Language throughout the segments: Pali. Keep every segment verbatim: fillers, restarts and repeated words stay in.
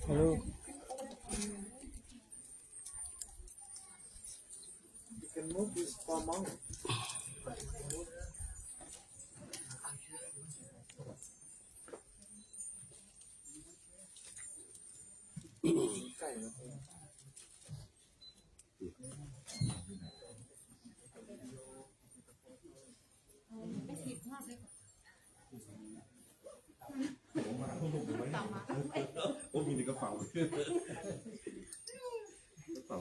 Hello. You can move this for a moment. ผมอยู่ในกระเป๋า กระเป๋า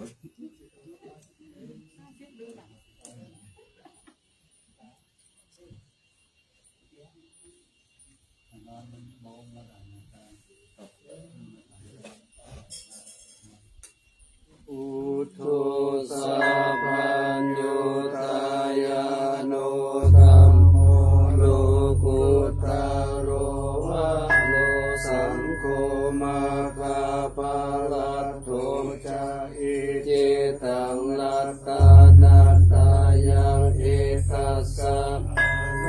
Buddho sabbaññutañāṇo, dhammo lokuttaro varo, saṅgho maggaphalaṭṭho ca, iccettaṃ ratanattayaṃ, etassa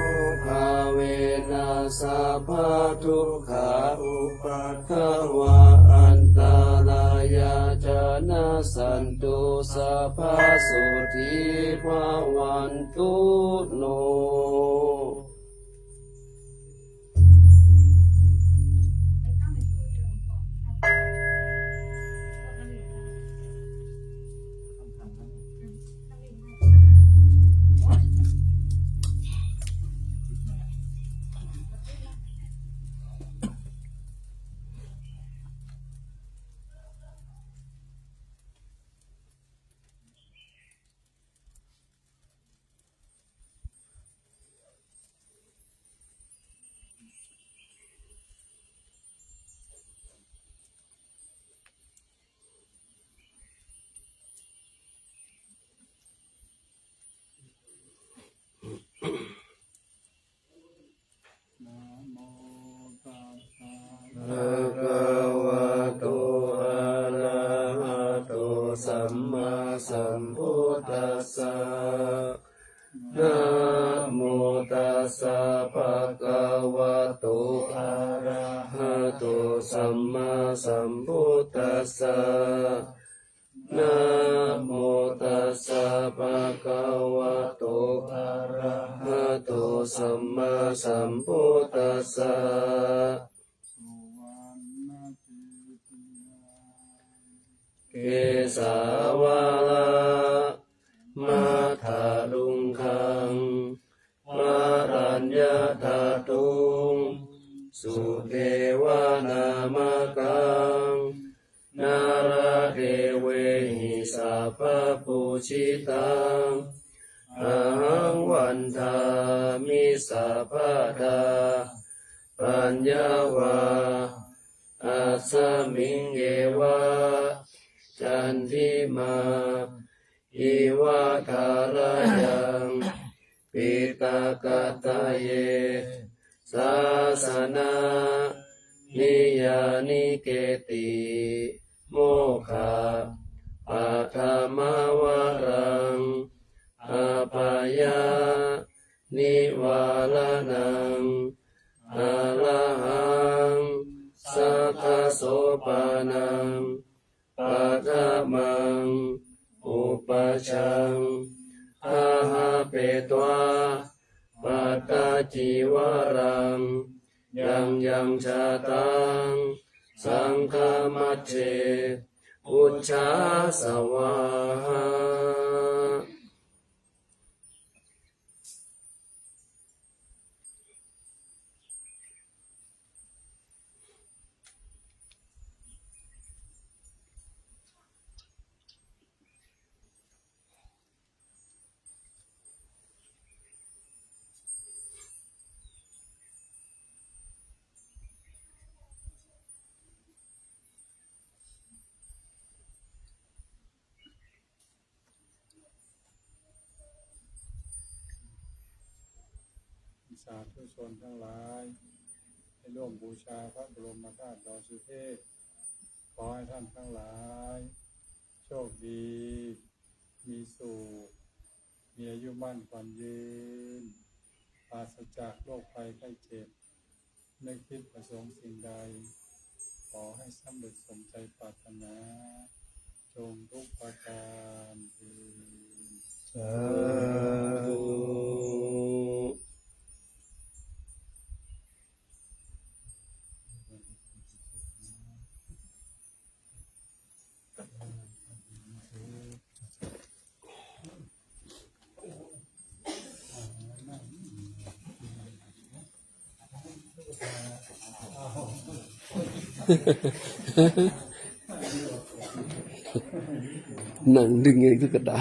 ānubhāvena sabbadukkhā upaddavā antarāyā ca nassantu, sabbā sotthī bhavantu no. นะโมตัสสะ ภะคะวะโต อะระหะโต สัมมาสัมพุทธัสสะ นะโมตัสสะ ภะคะวะโต อะระหะโต สัมมาสัมพุทธัสสะ นะโมตัสสะ ภะคะวะโต อะระหะโต สัมมาสัมพุทธัสสะ เกสา วะระ มะทะลุงคัง วะรัญญะทะตุง สุเทวะ นามะกัง นะระเทเวหิ สัพพะปูจิตัง อะหัง วันทามิ สัพพะทา ปัญญะวา อัสสะมิง เอวะ จันทิมา อิวะ ทาระยัง ปิตะกะตะเย สาสะนะ นิยานิเกติ โมกขะ ปะทะมะวะรัง อะภะยะ นิวาระณัง อะระหัง สักขะโสปานัง ปะทะมัง อุปะชัง อะหะเปตวา ปัตตะจีวะรัง ยังยังชาตัง สังฆะมัจเจ อุจจาสวาหะ สาธุชนทั้งหลาย ให้ร่วมบูชาพระบรมธาตุดอยสุเทพ ขอให้ท่านทั้งหลาย โชคดี มีสุข มีอายุมั่นขวัญยืน ปราศจากโรคภัยไข้เจ็บ นึกคิดประสงค์สิ่งใด ขอให้ สำเร็จสมใจปรารถนา จงทุกประการเทอญ สาธุ นั่งดึงไงก็ได้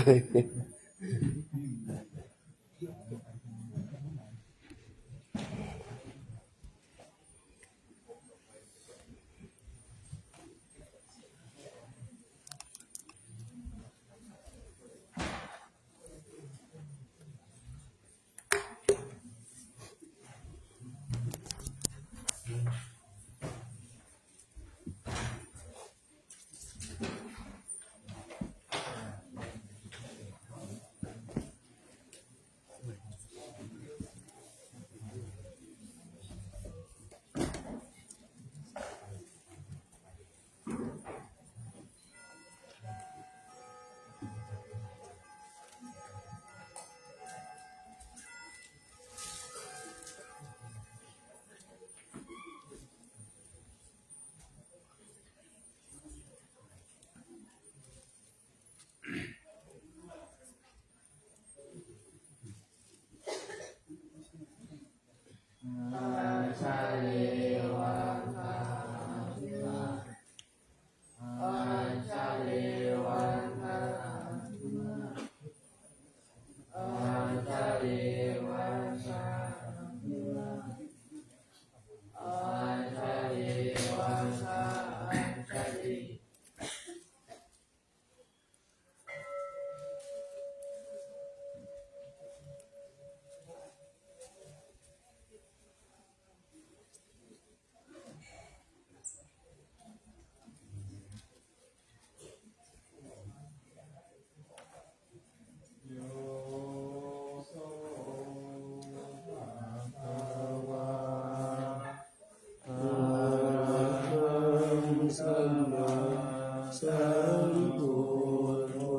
Arahaṃ sammāsambuddho,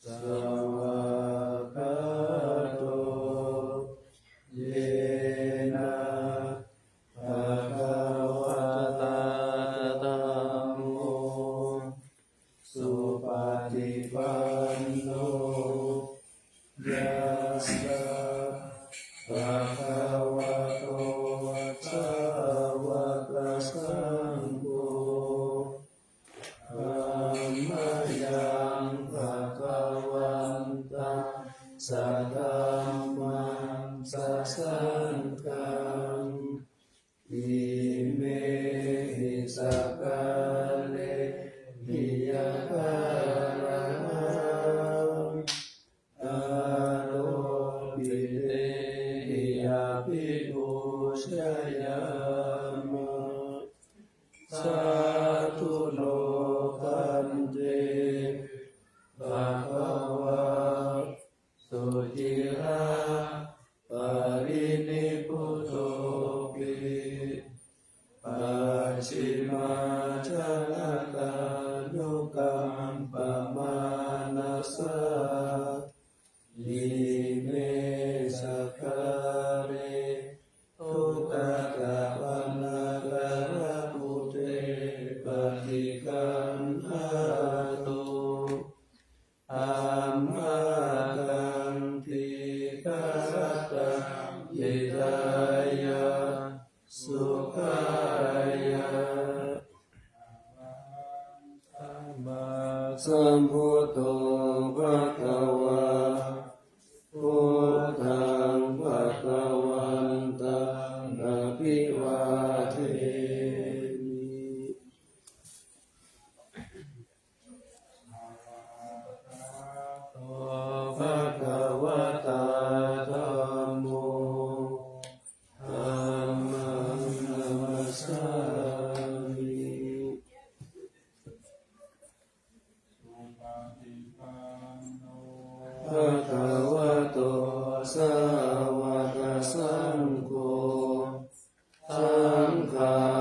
svākkhāto yena bhagavatā dhammo, supaṭipanno yassa bhagavato sāvakasaṅgho, tammayaṃ bhagavantaṃ sadhammaṃ sasaṅghaṃ, imehi sakkārehi yathārahaṃ āropitehi abhipūjayāma. Sādhu no bhante bhagavā sucira parinibbutopi, pacchimājanakanūkamppamānasā, ime sakkāre duggatapaṇṇākārabhūte paṭiggaṇhātu. Amhākaṃ dīgharattaṃ hitāya sukhāya. Sambuddho bhagavā, buddhaṃ bhagavantaṃ abhivādemi. Bhagavatā dhammo, dhammaṃ namassāmi. Bhagavato sāvakasaṅgho, saṅghaṃ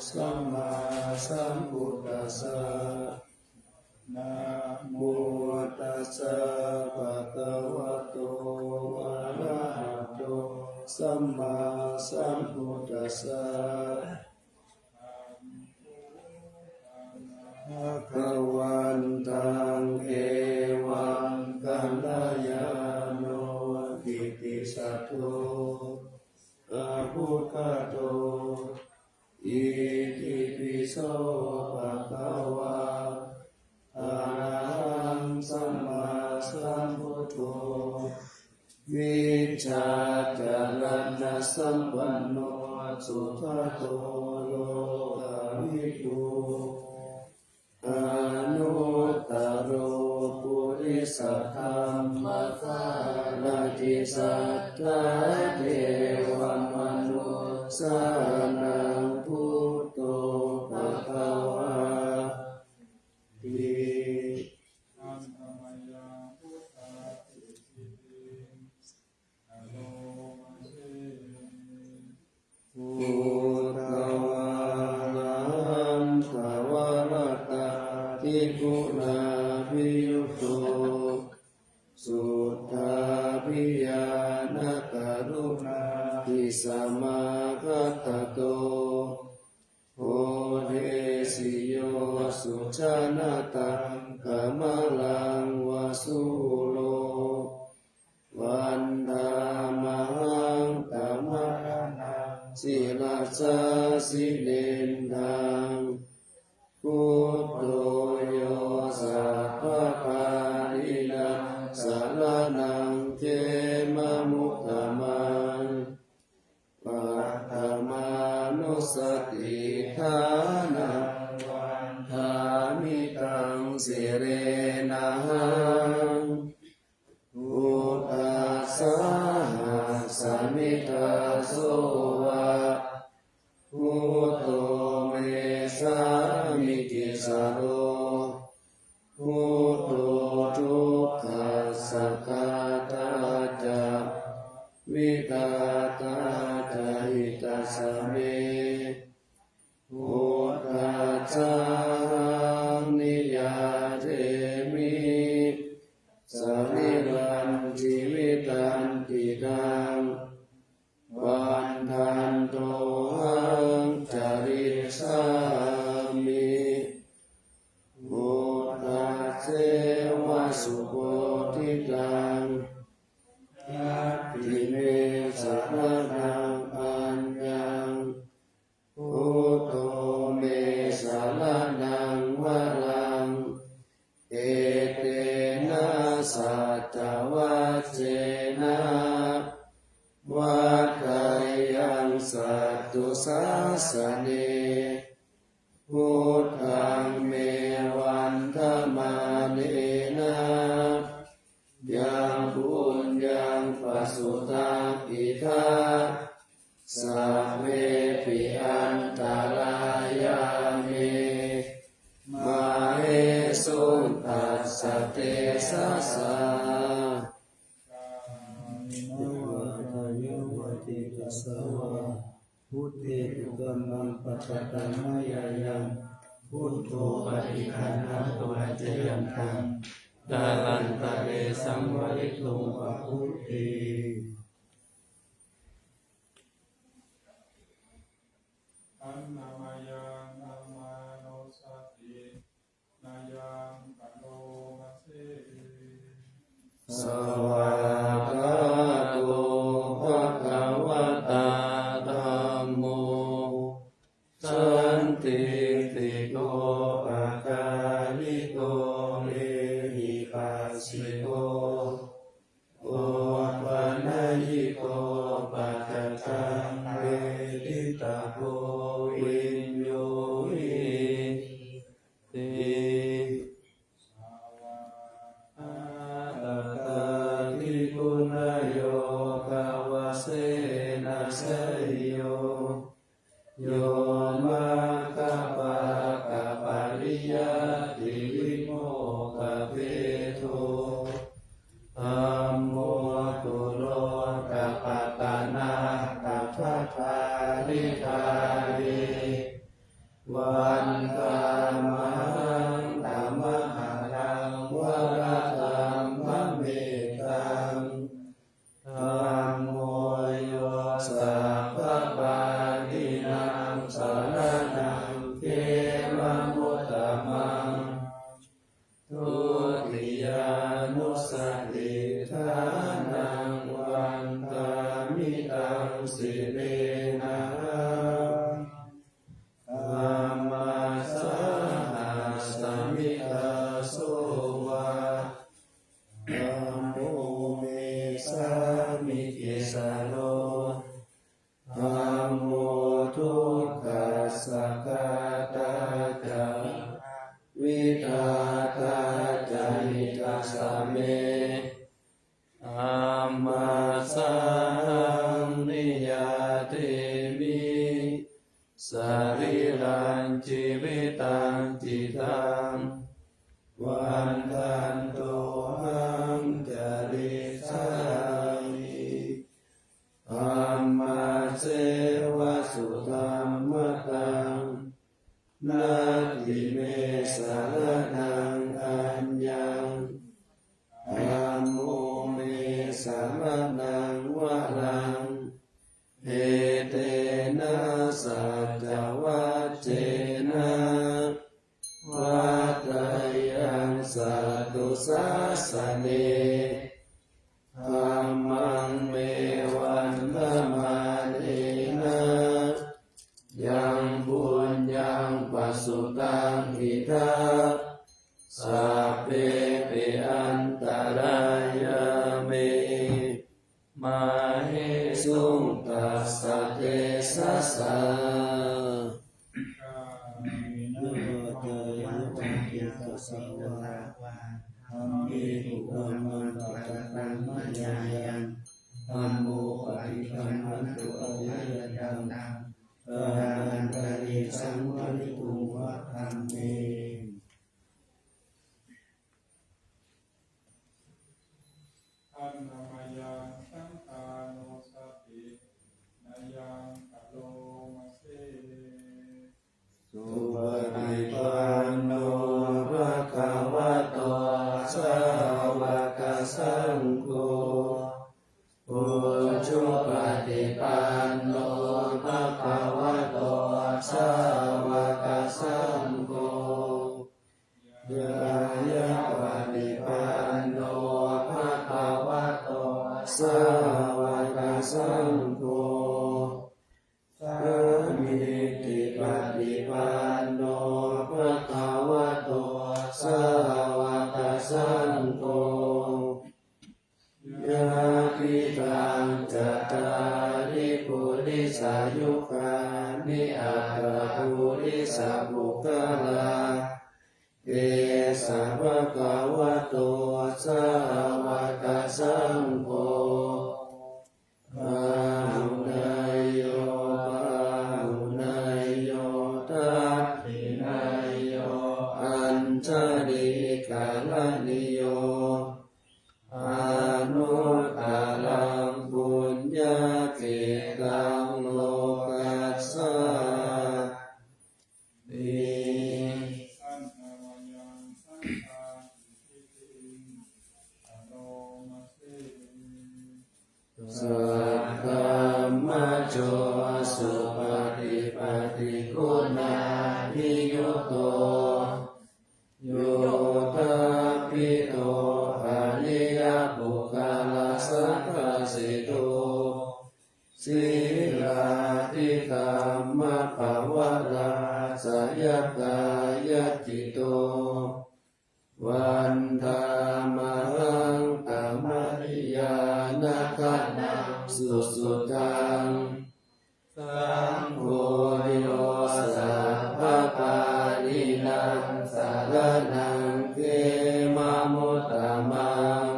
sammāsambuddhassa. Namo tassa bhagavato arahato sammāsambuddhassa. Bhagavantaṃ evaṃ kalyāṇo kittisaddo abbhuggato. Itipi so bhagavā arahaṃ sammāsambuddho vijjācaraṇasampanno sugato lokavidū anuttaro purisadammasārathi satthā devamanussānaṃ buddho bhagavāti. Buddhā arahantvarattā diguṇābhiyutto suddhābhiñāṇakaruṇābhisamāgattato bodhesi yo sujanataṃ kamalaṃva sūro vandāmahaṃ tamaraṇaṃ sirasā jinendaṃ. Buddho yo sabbapāṇīnaṃ saraṇaṃ khemamuttamaṃ paṭhamānussatiṭṭhānaṃ vandāmi taṃ sirenahaṃ. Buddhassāhasmi dāso va buddho me sāmikissaro. Buddho dukkhassa ghātā ca vidhātā ca hitassa me. Buddhassāhaṃ niyyādemi sarīrañjīvitañci taṃ vandantohaṃ carissāmi. Buddhasseva subodhitaṃ natthi me saraṇaṃ aññaṃ. Buddho me saraṇaṃ varaṃ etena saccavajjena vaḍḍheyyaṃ satthu sāsane. Buddhaṃ me vandamānena yaṃ puññaṃ pasutaṃ idha sabbepi antarāyā me māhesuṃ tassa tejasā. Kāyena vācāya va cetasā vā buddhe kukammaṃ pakataṃ mayā yaṃ buddho paṭiggaṇhatu accayantaṃ kālantare saṃvarituṃ va buddhe. Annamayaṃ dhammanussatinayaṃ karoma se. Svākkhāto bhagavatā dhammo sandiṭṭhiko akāliko ehipassiko opanayiko paccattaṃ veditabbo viññūhīti. Svākkhātatā bhikkhuneyyo bhāvaseṭṭheyyo yo maggapākapariyattivimokkhabhedo dhammo kulokapatanā tathādhāridhārī Vandāmahaṃ tamaharaṃ varadhammametaṃ. Dhammo yo sabbapāṇīnaṃ saraṇaṃ khemamuttamaṃ. Dutiyānussatiṭṭhānaṃ vandāmi taṃ sirenahaṃ. Dhammassāhasmi dāso va, dhammo me sāmikissaro. Dhammo dukkhassa ghātā ca, vidhātā ca hitassa me. Dhammassāhaṃ niyyādemi sarīrañjīvitañcidaṃ. Vandantohaṃ carissāmi dhammasseva sudhammataṃ. Natthi me saraṇaṃ aññaṃ, dhammo me saraṇaṃ varaṃ. Etena saccavajjena vaḍḍheyyaṃ satthu sāsane. Dhammaṃ me vandamānena yaṃ puññaṃ pasutaṃ idha, sabbepi antarāyā me māhesuṃ tassa tejasā. ข้าแต่พระผู้มีพระภาคเจ้า ข้าพเจ้าขอถวายพระพร Dhammehi kukammaṃ pakataṃ mayā yaṃ, dhammo paṭiggaṇhatu accayantaṃ, kālantare saṃvarituṃ va dhamme. Handa mayaṃ saṅghānussatinayaṃ karoma se. Supaṭipanno bhagavato sāvakasaṅgho, ujupaṭipanno bhagavato sāvakasaṅgho, ñāyapaṭipanno bhagavato sāvakasaṅgho, sāmīcipaṭipanno bhagavato sāvakasaṅgho, yadidaṃ cattāri purisayugāni aṭṭha purisapuggalā, esa bhagavato sāvakasaṅgho, āhuneyyo pāhuneyyo dakkhiṇeyyo añjalikaraṇīyo, anuttaraṃ puññakkhettaṃ lokassāti. Saddhammajo supaṭipattiguṇābhiyutto, yoṭṭhabbidho ariyapuggalasaṅghaseṭṭho, sīlādidhammapavarāsayakāyacitto, vandāmahaṃ tamariyāna gaṇaṃ susuddhaṃ. Saṅgho yo sabbapāṇīnaṃ saraṇaṃ khemamuttamaṃ,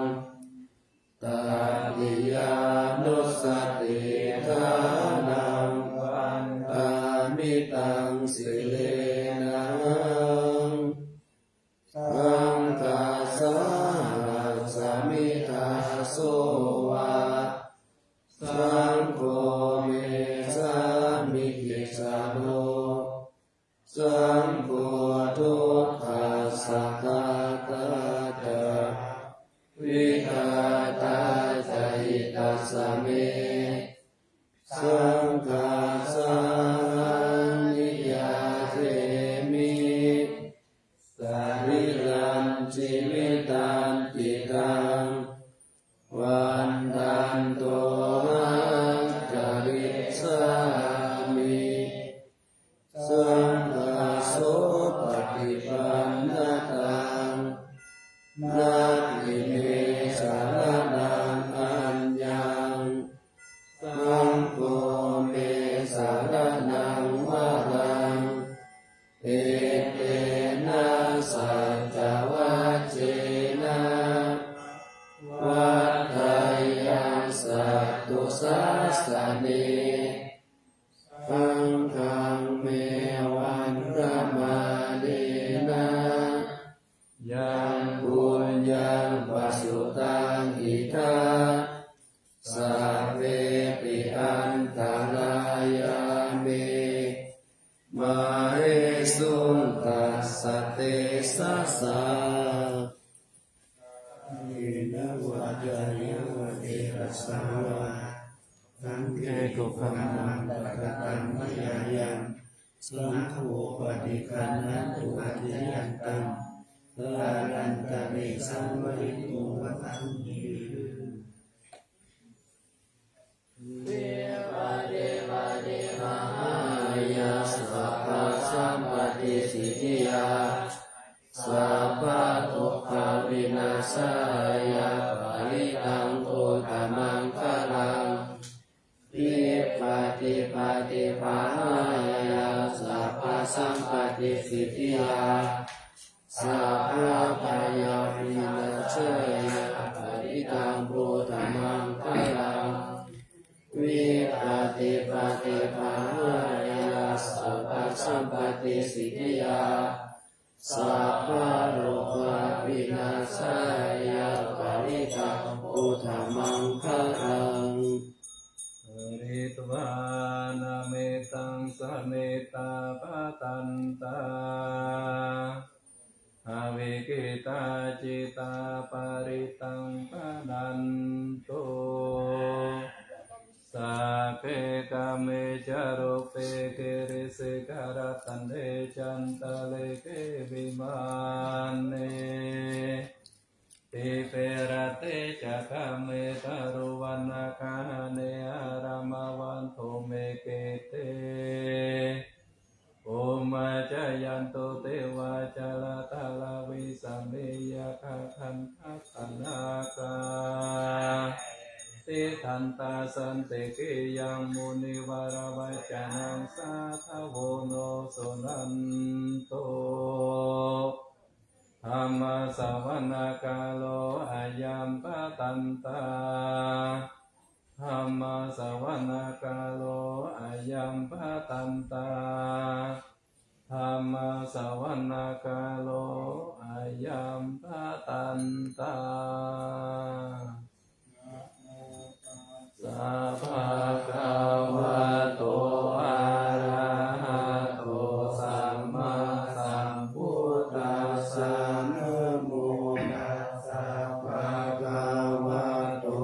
tatiyānussatiṭṭhānaṃ vandāmi taṃ sirenahaṃ. Saṅghassāhasmi dāso va, saṅgho me sāmikissaro. Saṅgho dukkhassa ghātā ca vidhātā ca hitassa me. Saṅghassa niyyādemi sarīrañca jīvitañcidaṃ. Vandantohaṃ carissāmi saṅghassopaṭipannataṃ. Natthi me saraṇaṃ aññaṃ, saṅgho me saraṇaṃ varaṃ. Etena saccavajjena vaḍḍheyyaṃ satthu sāsane. Saṅghaṃ me vandamānena yaṃ puññaṃ pasutaṃ idha, sabbepi antarāyā me māhesuṃ tassa tejasā. Kāyena vācāya va cetasā vā, saṅghe kukammaṃ pakataṃ mayā yaṃ, saṅgho paṭiggaṇhatu accayantaṃ, kālantare saṃvarituṃ va saṅghe. Vipattipaṭibāhāya sabbasampattisiddhiyā, sabbadukkhavināsāya parittaṃ brūtha maṅgalaṃ. Vipattipaṭibāhāya sabbasampattisiddhiyā, sabbabhayavināsāya parittaṃ brūtha maṅgalaṃ. Vipattipaṭibāhāya sabbasampattisiddhiyā, sabbarogavināsāya parittaṃ brūtha maṅgalaṃ. Pharitvāna mettaṃ samettā bhadantā, avikkhittā cittā parittaṃ bhaṇantu. Sagge kāme ca rūpe girisikharataṭe cantalikkhe vimāne, dīpe raṭṭhe ca gāme taruvanagahane āramathaddhu me khette, bhummā cāyantu devā jalathalavisame yakkhagandhabbanāgā, tiṭṭhantā santike yaṃ munivaravacanaṃ sādhavo no suṇantu. Dhammassavanakālo ayambhadantā. Dhammassavanakālo ayambhadantā. Dhammassavanakālo ayambhadantā. Namo tassa bhagavato arahato sammāsambuddhassa. Namo tassa bhagavato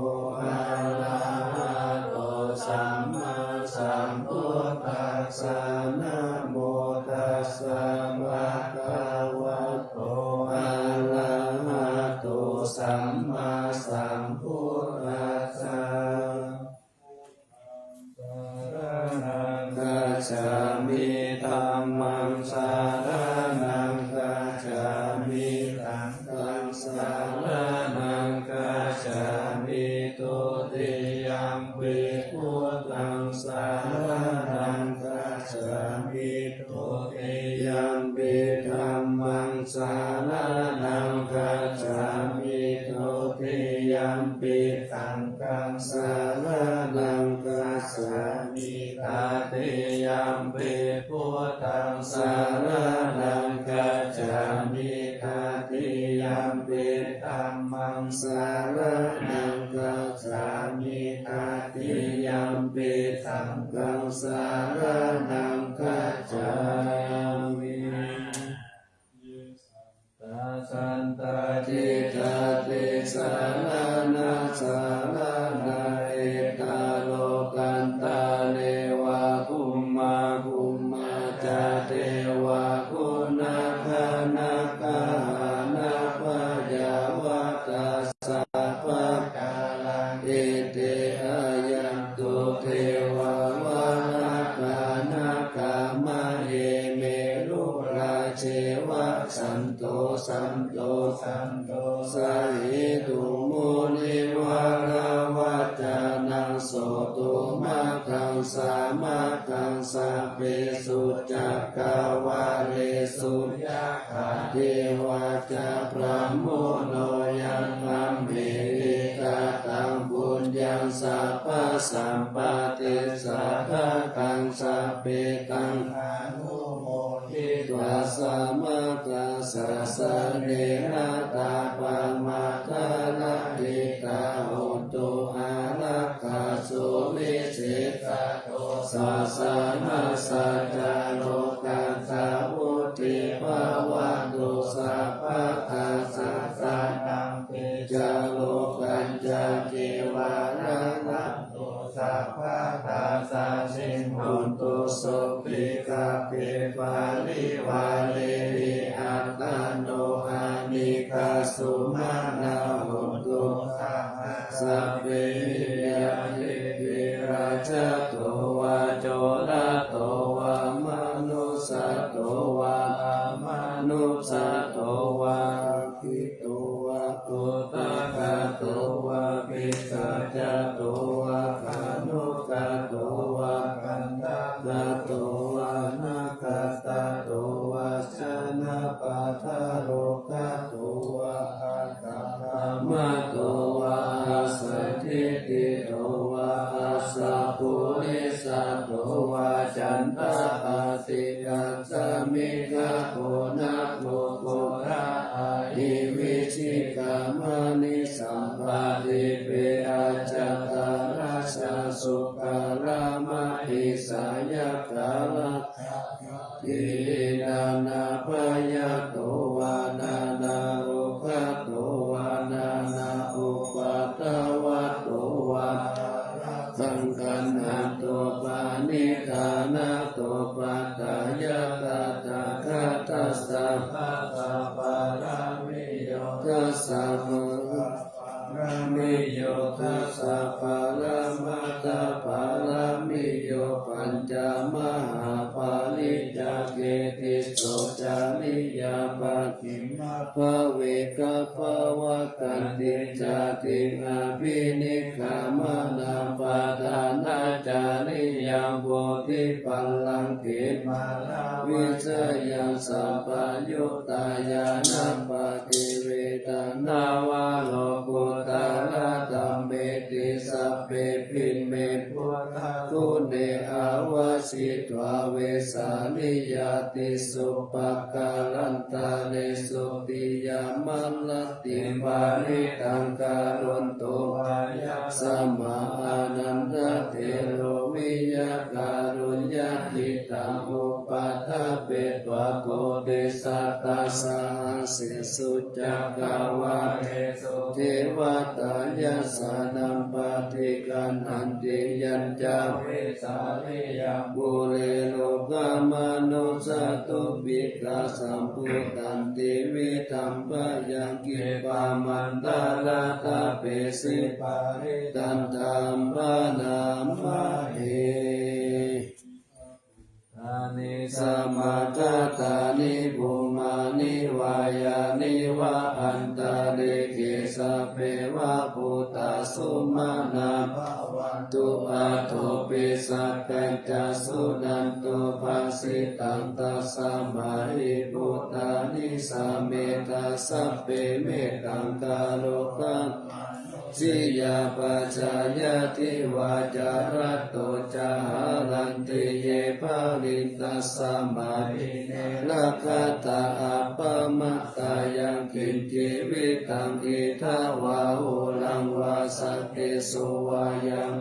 arahato sammāsambuddhassa. Namo tassa bhagavato arahato sammāsambuddhassa. Saraṇaṃ gacchāmi. Dhammaṃ saraṇaṃ gacchāmi. Saṅghaṃ saraṇaṃ gacchāmi. Dutiyampi buddhaṃ saraṇaṃ gacchāmi. Dutiyampi dhammaṃ saraṇaṃ gacchāmi. Dutiyampi saṅghaṃ saraṇaṃ gacchāmi. Tatiyampi buddhaṃ saraṇaṃ gacchāmi. Tatiyampi dhammaṃ saraṇaṃ gacchāmi. Tatiyampi saṅghaṃ saraṇaṃ gacchāmi. bhummā ca devā guṇagaṇakā, nāgā nāgayā vā tassa pakallaṃ. Ete āyantu devā varakkhanagā, mahime rūpā ceva santo santo santo sahetuṃ munivaravacanaṃ sotumaggaṃ samaggaṃ sabbesu cakkavāḷesu yakkha devā ca brahmuno yaṃ amhehi kataṃ puññaṃ sabbasampattidāyakaṃ sabbetaṃ anumoditvā samaggāsāsanena tā pamādā rahitāhontu ārakkha suvisesa sāsanassa ca lokassā vuḍḍhī bhavatu sabbadā. Sāsanampi ca lokañca khīvaraṃ rakkhantu sabbadā. Saddhiṃ hontu sukhī sabbehi parivārehi attano anīghā sumanā hontu saha sabbehi ñātibhi. Rājato vā corato vā manussato vā amanussato vā aggito vā udakato vā pisācato vā khāṇukato vā kaṇṭakato vā nakkhattato vā janapadarogato vā asaddhammato vā asandiṭṭhito vā asappurisato vā caṇḍahatthi khassa miga goṇa kukkura ahi vicchikamaṇi sampādipī ajjhattaracchasūkaramahisayakkharakkhakā dīhi nānābhayato vā nānārogato vā nānāupaddavato vā ārakkhaṃ gaṇhantu paṇidhānato paṭṭhāya tathāgatassa dasa pāramiyo dasa mā pāramiyo dasa paramatthapāramiyo pañca mahāpariccāge tisso cariyā pacchimabhave gabbhāvakkantiṃ jātiṃ abhinikkhamanaṃ padhānacariyaṃ bodhipallaṅke māravijayaṃ sabbaññutañāṇappaṭivedhaṃ nava lokuttaradhammeti sabbepime buddhaguṇe āvajjitvā vesāliyā tīsu pākārantaresu tiyāmarattiṃ parittaṃ karonto āyasmā ānandatthero viya kāruññacittaṃ upaṭṭhapetvā koṭisatasahassesu cakkavāḷesu devatā yassāṇaṃ paṭiggaṇhanti yañca vesāliyaṃ pure rogāmanussadubbhikkhasambhūtanti viṭṭhaṃ bhayaṃ khippamantaradhāpesi parittaṃ taṃ bhaṇāma he. Yānīdha maṅgalāni bhummāni vā yāni va antalikkhe sabbe va bhūtā sumanā bhavantu athopi sakkacca suṇantu bhāsitaṃ. Tasmā hi bhūtā nisāmetha sabbe mettaṃ karotha siyā pajāya divā ca ratto ca haranti ye baliṃ. Tasmā hi ne rakkhatha appamattā yaṃ kiñci vittaṃ idha vā huraṃ vā saggesu vā yaṃ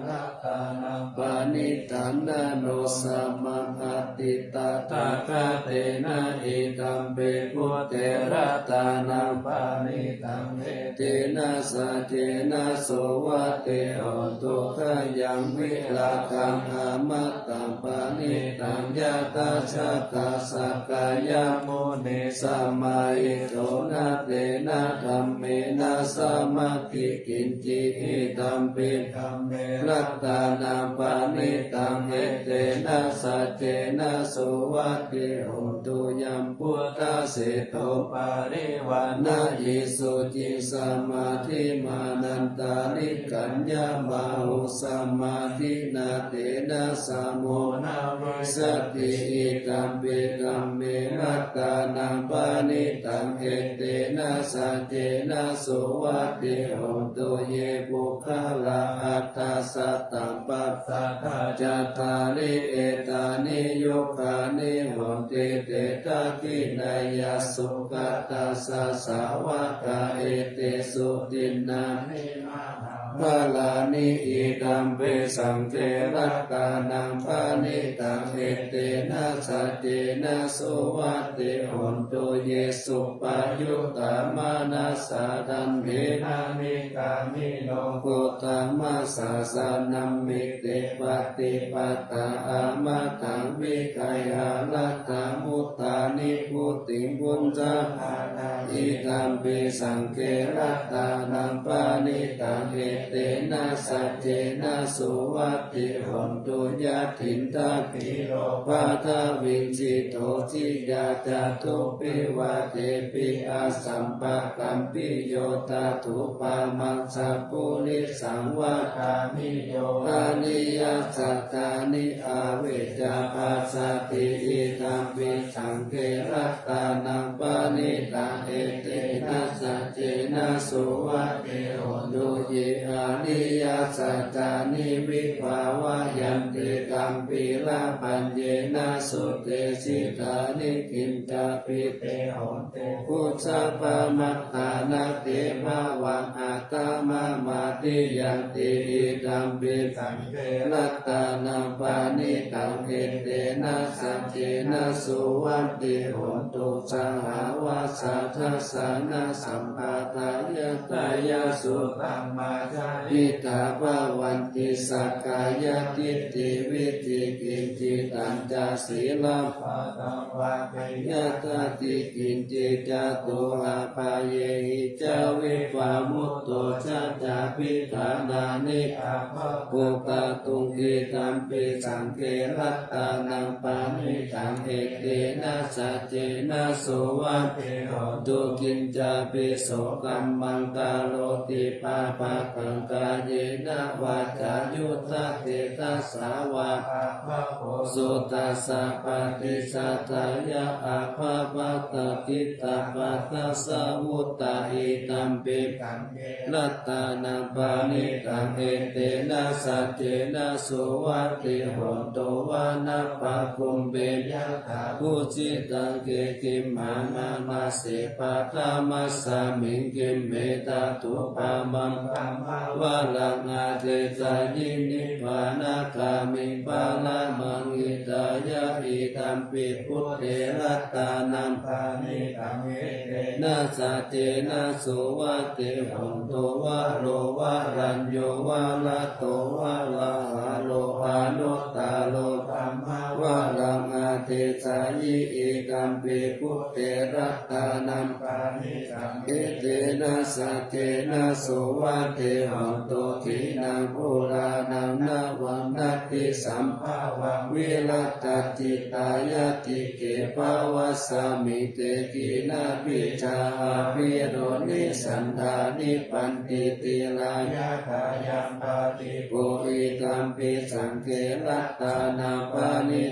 paṇītaṃ, na no samaṃ atthi tathāgatena, idampi buddhe ratanaṃ paṇītaṃ, etena saccena suvatthi hotu. Khayaṃ virāgaṃ amataṃ paṇītaṃ, yadajjhagā sakyamunī samāhito, na tena dhammena samatthi kiñci, idampi dhamme ratanaṃ paṇītaṃ, etena saccena suvatthi hotu. Yambuddhaseṭṭho parivaṇṇayī suciṃ, samādhimānantarikaññamāhu, samādhinā tena samo na vijjati, idampi dhamme ratanaṃ paṇītaṃ, etena saccena suvatthi hotu. Ye puggalā aṭṭha sataṃ pasatthā, cattāri etāni yugāni honti, te dakkhiṇeyyā sugatassa sāvakā, etesu dinnāni mahapphalāni, idampi saṅghe ratanaṃ paṇītaṃ, etena saccena suvatthi hotu. Ye suppayuttā manasā daḷhena, nikkāmino gotamasāsanamhi, te pattipattā amataṃ vigayha, laddhā mudhā nibbutiṃ bhuñjamānā, idampi saṅghe ratanaṃ paṇītaṃ, etena saccena suvatthi hotu. Yathindakhīlo paṭhaviñjito siyā, catubbhi vātebhi asampakampiyo, tathūpamaṃ sappurisaṃ vadāmi, yo ariyasaccāni avecca passati, idampi saṅghe ratanaṃ paṇītaṃ, etena saccena suvatthi hotu. Ye ariyasaccāni vibhāvayanti, gambhīrapaññena sudesitāni, kiñcāpi te honti bhusappamattā, na te bhavaṃ aṭṭhamamādiyanti, idampi saṅghe ratanaṃ paṇītaṃ, etena saccena suvatthi hotu. Sahāvassadatthāya tayasutaṃ, majjhahitvā bhavanti sakkāyadiṭṭhi vicikicchitañca, sīlabbataṃ vāteyya tadhikiñci, catūhapāyehi ca vippamutto, na cābhiṭhānāni abbhakukathuṃ, idampi saṅghe ratanaṃ paṇītaṃ, etena saccena suvatthi hotu. Kiñcāpi so kammaṃ karoti pāpakaṃ, kāyena vācāyuda cetasā vā, pāpako so tassa paṭicchadāya, abbhabbatadiṭṭhapadassa mutta, idampi saṅghe ratanaṃ paṇītaṃ, etena saccena suvatthi hotu. Vanappagumbe yathā phussitaṃ khiḍḍimānamāse, paṭhamasmiṃ khiṇe tathūpamaṃ, brahmavaraṃ adesayi, nibbānagāmiṃ paramaṃ hitāya, idampi buddhe ratanaṃ paṇītaṃ, etena saccena suvatthi hotu. Varo varaññū varato varāharo, anuttaro brahmavaraṃ adesayi, idampi buddhe ratanaṃ paṇītaṃ, etena saccena suvatthi hotu. Khīṇaṃ purāṇaṃ navaṃ natthi sambhavaṃ, virattacittāyatike bhavasmiṃ, te khīṇabījā aviruḷhichandā, nibbanti dhīrā yathāyampadīpo, idampi saṅghe ratanaṃ paṇītaṃ,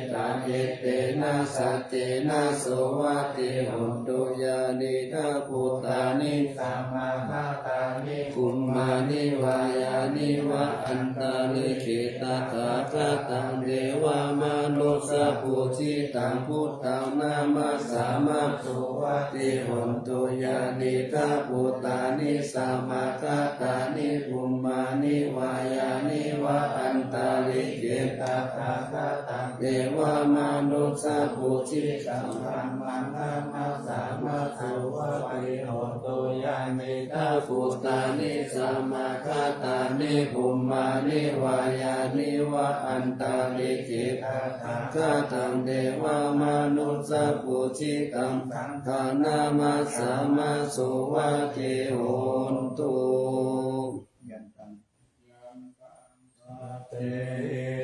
Etena saccena suvatthi hotu. Yānīdha bhūtāni samāgatāni bhummāni vā yāni va antalikkhe, tathāgataṃ devamanussapūjitaṃ buddhaṃ namassāma suvatthi hotu. Yānīdha bhūtāni samāgatāni bhummāni vā yāni va antalikkhe, tathāgataṃ devamanussapūjitaṃ dhammaṃ namassāma suvatthi hotu. Yānīdha bhūtāni samāgatāni bhummāni vā yāni va antalikkhe, tathāgataṃ devamanussapūjitaṃ saṅghaṃ namassāma suvatthi hotu.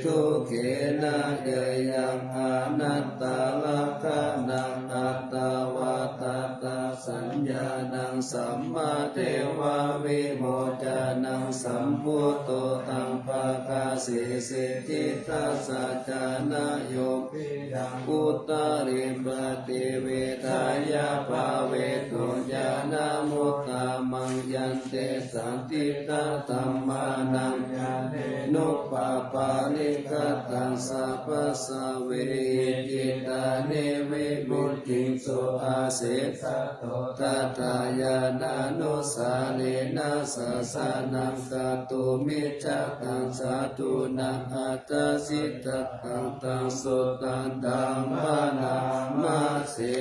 Dukkena yāyaṃ anattalakkhaṇaṃ atthāvatatasaññāṇaṃ sammadeva vimoccanaṃ sambuddho taṃ pakāsesi. Diṭṭhassa jhānayo piyaṃ puttariṃ paṭivedhāya bhāvetu ñāṇamuttamaṃ. Yantesaṃ diṭṭhadhammānaṃ ñāṇenupapālikkhataṃ sabbasavehi cittāni vimucciṃsu asesato. Tathāya nānusārena sāsanaṃ kātumicchathaṃ sādhūnaṃ attasattataṃ taṃ suttaṃ bhaṇāma se.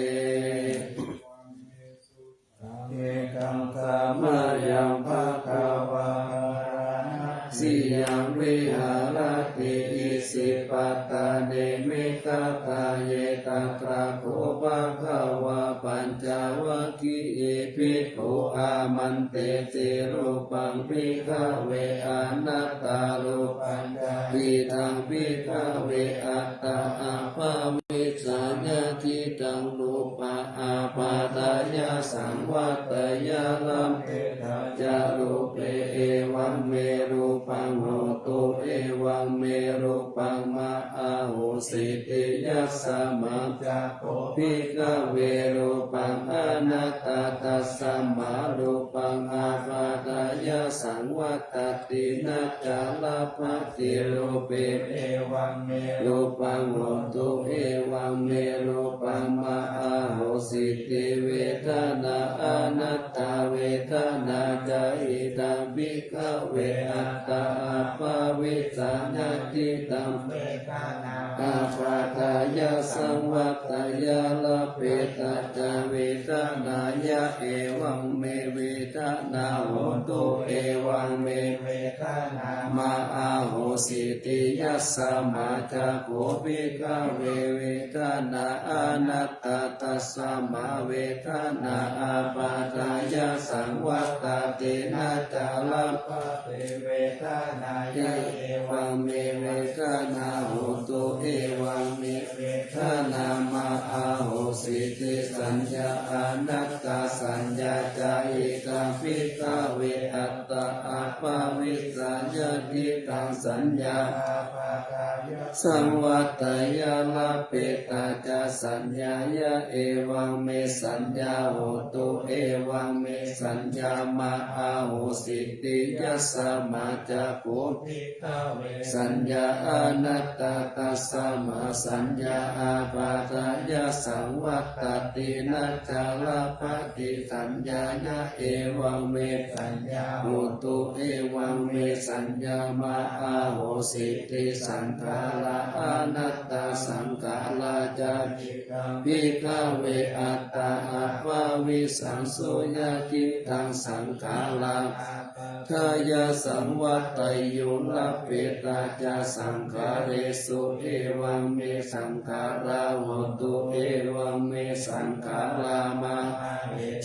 Ekaṃ samayaṃ bhagavā bārāṇasiyaṃ viharati isipatane migadāye. Tatra kho bhagavā pañcavag giye bhikkhū āmantesi: Rūpaṃ bhikkhave anattā, rūpañca idaṃ bhikkhave attā, abhavijjāya diṭṭhaṃ, rūpā apādāya saṃvatteyya, labbhetha ca rūpe, evaṃ me rūpaṃ hotu, evaṃ me rūpaṃ ma ahosīti. Yasmā ca kho bhikkhave rūpaṃ anattā, tasmā rūpaṃ apādāya saṃvattati, na ca labbhati rūpe, evaṃ me rūpaṃ hotu, evaṃ me rūpaṃ ma ahosīti. Vedanā anattā, vedanā ca idaṃ bhikkhave attā, abhavijjāya diṭṭhaṃ, vedanā apādāya saṃvatteyya, labbhetha ca vedanāya, evaṃ me vedanā hotu, evaṃ me vedanā ma ahosīti. Yasmā ca kho bhikkhave vedanā anattā, tasmā vedanā apādāya saṃvattati, na ca labbhati vedanāya, evaṃ me vedanā hotu, evaṃ me vedanā ma ahosīti. Saññā anattā, saññā ca idaṃ bhikkhave attā, abhavijjāya diṭṭhaṃ, saññā apādāya saṃvatteyya, labbhetha ca saññāya, evaṃ me saññā hotu, evaṃ me saññā ma ahosīti. Yasmā ca kho bhikkhave saññā anattā, tasmā saññā apādāya saṃvattati, na ca labbhati saññāya, evaṃ me saññā hotu, evaṃ me saññā ma ahosīti. Saṅkhārā anattā, saṅkhārā ca idaṃ bhikkhave attā, abhavijjāya diṭṭhaṃ, saṅkhārā apādāya saṃvatteyyuṃ, labbhetha ca saṅkhāresu, evaṃ me saṅkhārā hontu, evaṃ me saṅkhārā ma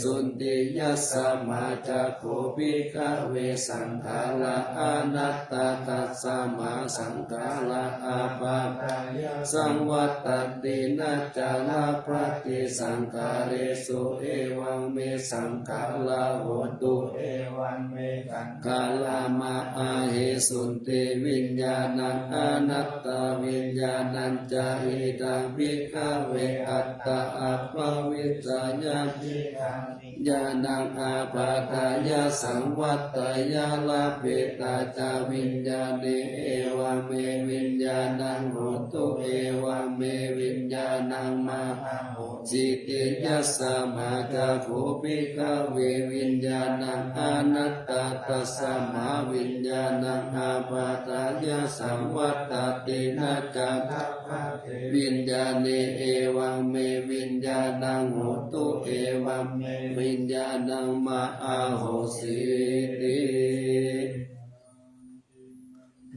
sunti. Yasmā ca kho bhikkhave saṅkhārā anattā, tasmā saṅkhārā ābādhāya saṃvattanti, na ca labbhati saṅkhāresu, evaṃ me saṅkhārā hontu, evaṃ me saṅkhārā mā ahesunti. Viññāṇaṃ anattā, viññāṇañca idaṃ bhikkhave attā abhavissa, yaṃ viññāṇaṃ ābādhāya saṃvatteyya, labbhetha ca viññāṇe, evaṃ me viññāṇaṃ hontu, evaṃ me viññāṇaṃ mā ahosīti. Yasmā ca kho bhikkhave viññāṇaṃ anattā, tasmā viññāṇaṃ ābādhāya saṃvattati, na ca viññāṇe, evaṃ me viññāṇaṃ hontu, evaṃ me viññāṇaṃ mā ahosīti.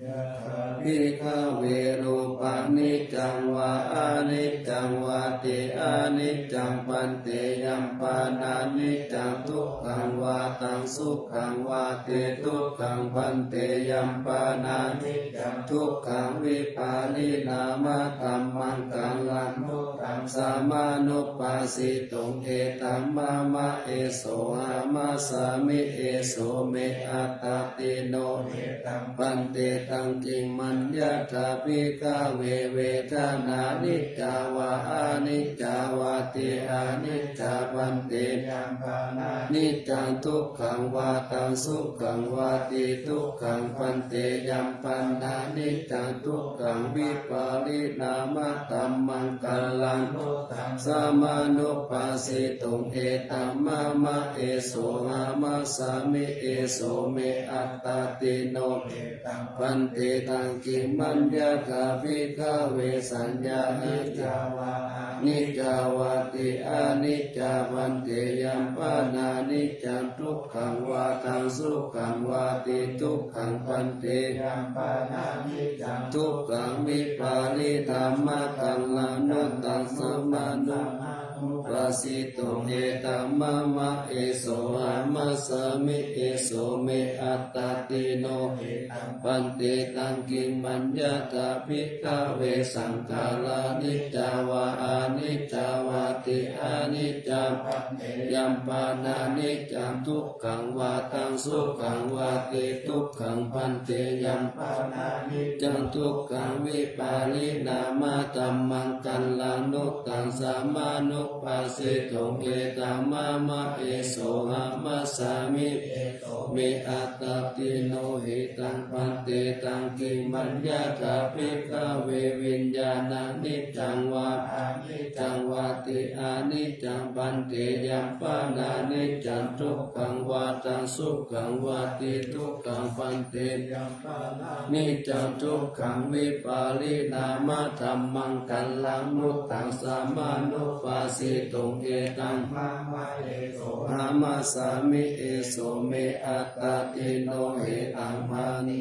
Yathā bhikkhave rūpaniccaṃ vā aniccaṃ vāti. Aniccaṃ bhante, yaṃ pana niccaṃ, dukkhaṃ vā taṃ sukhaṃ vāti. Dukkhaṃ bhante, yaṃ pana niccaṃ, dukkhaṃ vipariṇāmadhammaṃ, kallaṃ nu taṃ samanubhāsituṃ, etaṃ mama, esohamasmi, eso me attāti. No etaṃ bhante, taṃ kiṃ maññatha bhikkhave vedanā niccā vā aniccā vāti. Aniccā bhante, yaṃ pana niccaṃ, dukkhaṃ vā taṃ sukhaṃ vāti. Dukkhaṃ bhante, yaṃ pana niccaṃ, dukkhaṃ vipariṇāmadhammaṃ, kallaṃ nu taṃ samanubhāsituṃ, etaṃ mama, esohamasmi, eso me attāti. No etaṃ bhante, taṃ kiṃ maññatha bhikkhave saññā niccā vā aniccā vāti. Aniccā bhante, yaṃ pana niccaṃ, dukkhaṃ vā taṃ sukhaṃ vāti. Dukkhaṃ bhante, yaṃ pana niccaṃ, dukkhaṃ vipariṇāmadhammaṃ, na taṃ samanubhāsituṃ, etaṃ mama, esohamasmi, eso me attāti. No etaṃ bhante, taṃ kiṃ maññatha bhikkhave saṅkhārā niccā vā aniccā vāti. Aniccā bhante, yaṃ pana niccaṃ, dukkhaṃ vā taṃ sukhaṃ vāti. Dukkhaṃ bhante, yaṃ pana niccaṃ, dukkhaṃ vipariṇāmadhammaṃ, kallaṃ nu taṃ samanubhāsituṃ, etaṃ mama, esohamasmi, eso me attāti. No etaṃ bhante, taṃ kiṃ maññatha bhikkhave viññāṇaṃ niccaṃ vā aniccā vāti. Aniccā bhante, yaṃ pana niccaṃ, dukkhaṃ vā taṃ sukhaṃ vāti. Dukkhaṃ bhante, yaṃ pana niccaṃ, dukkhaṃ vipariṇāmadhammaṃ, kallaṃ nu taṃ samanubhāsituṃ, etaṃ mama, esohamasmi, eso me attāti. No etaṃ bhante,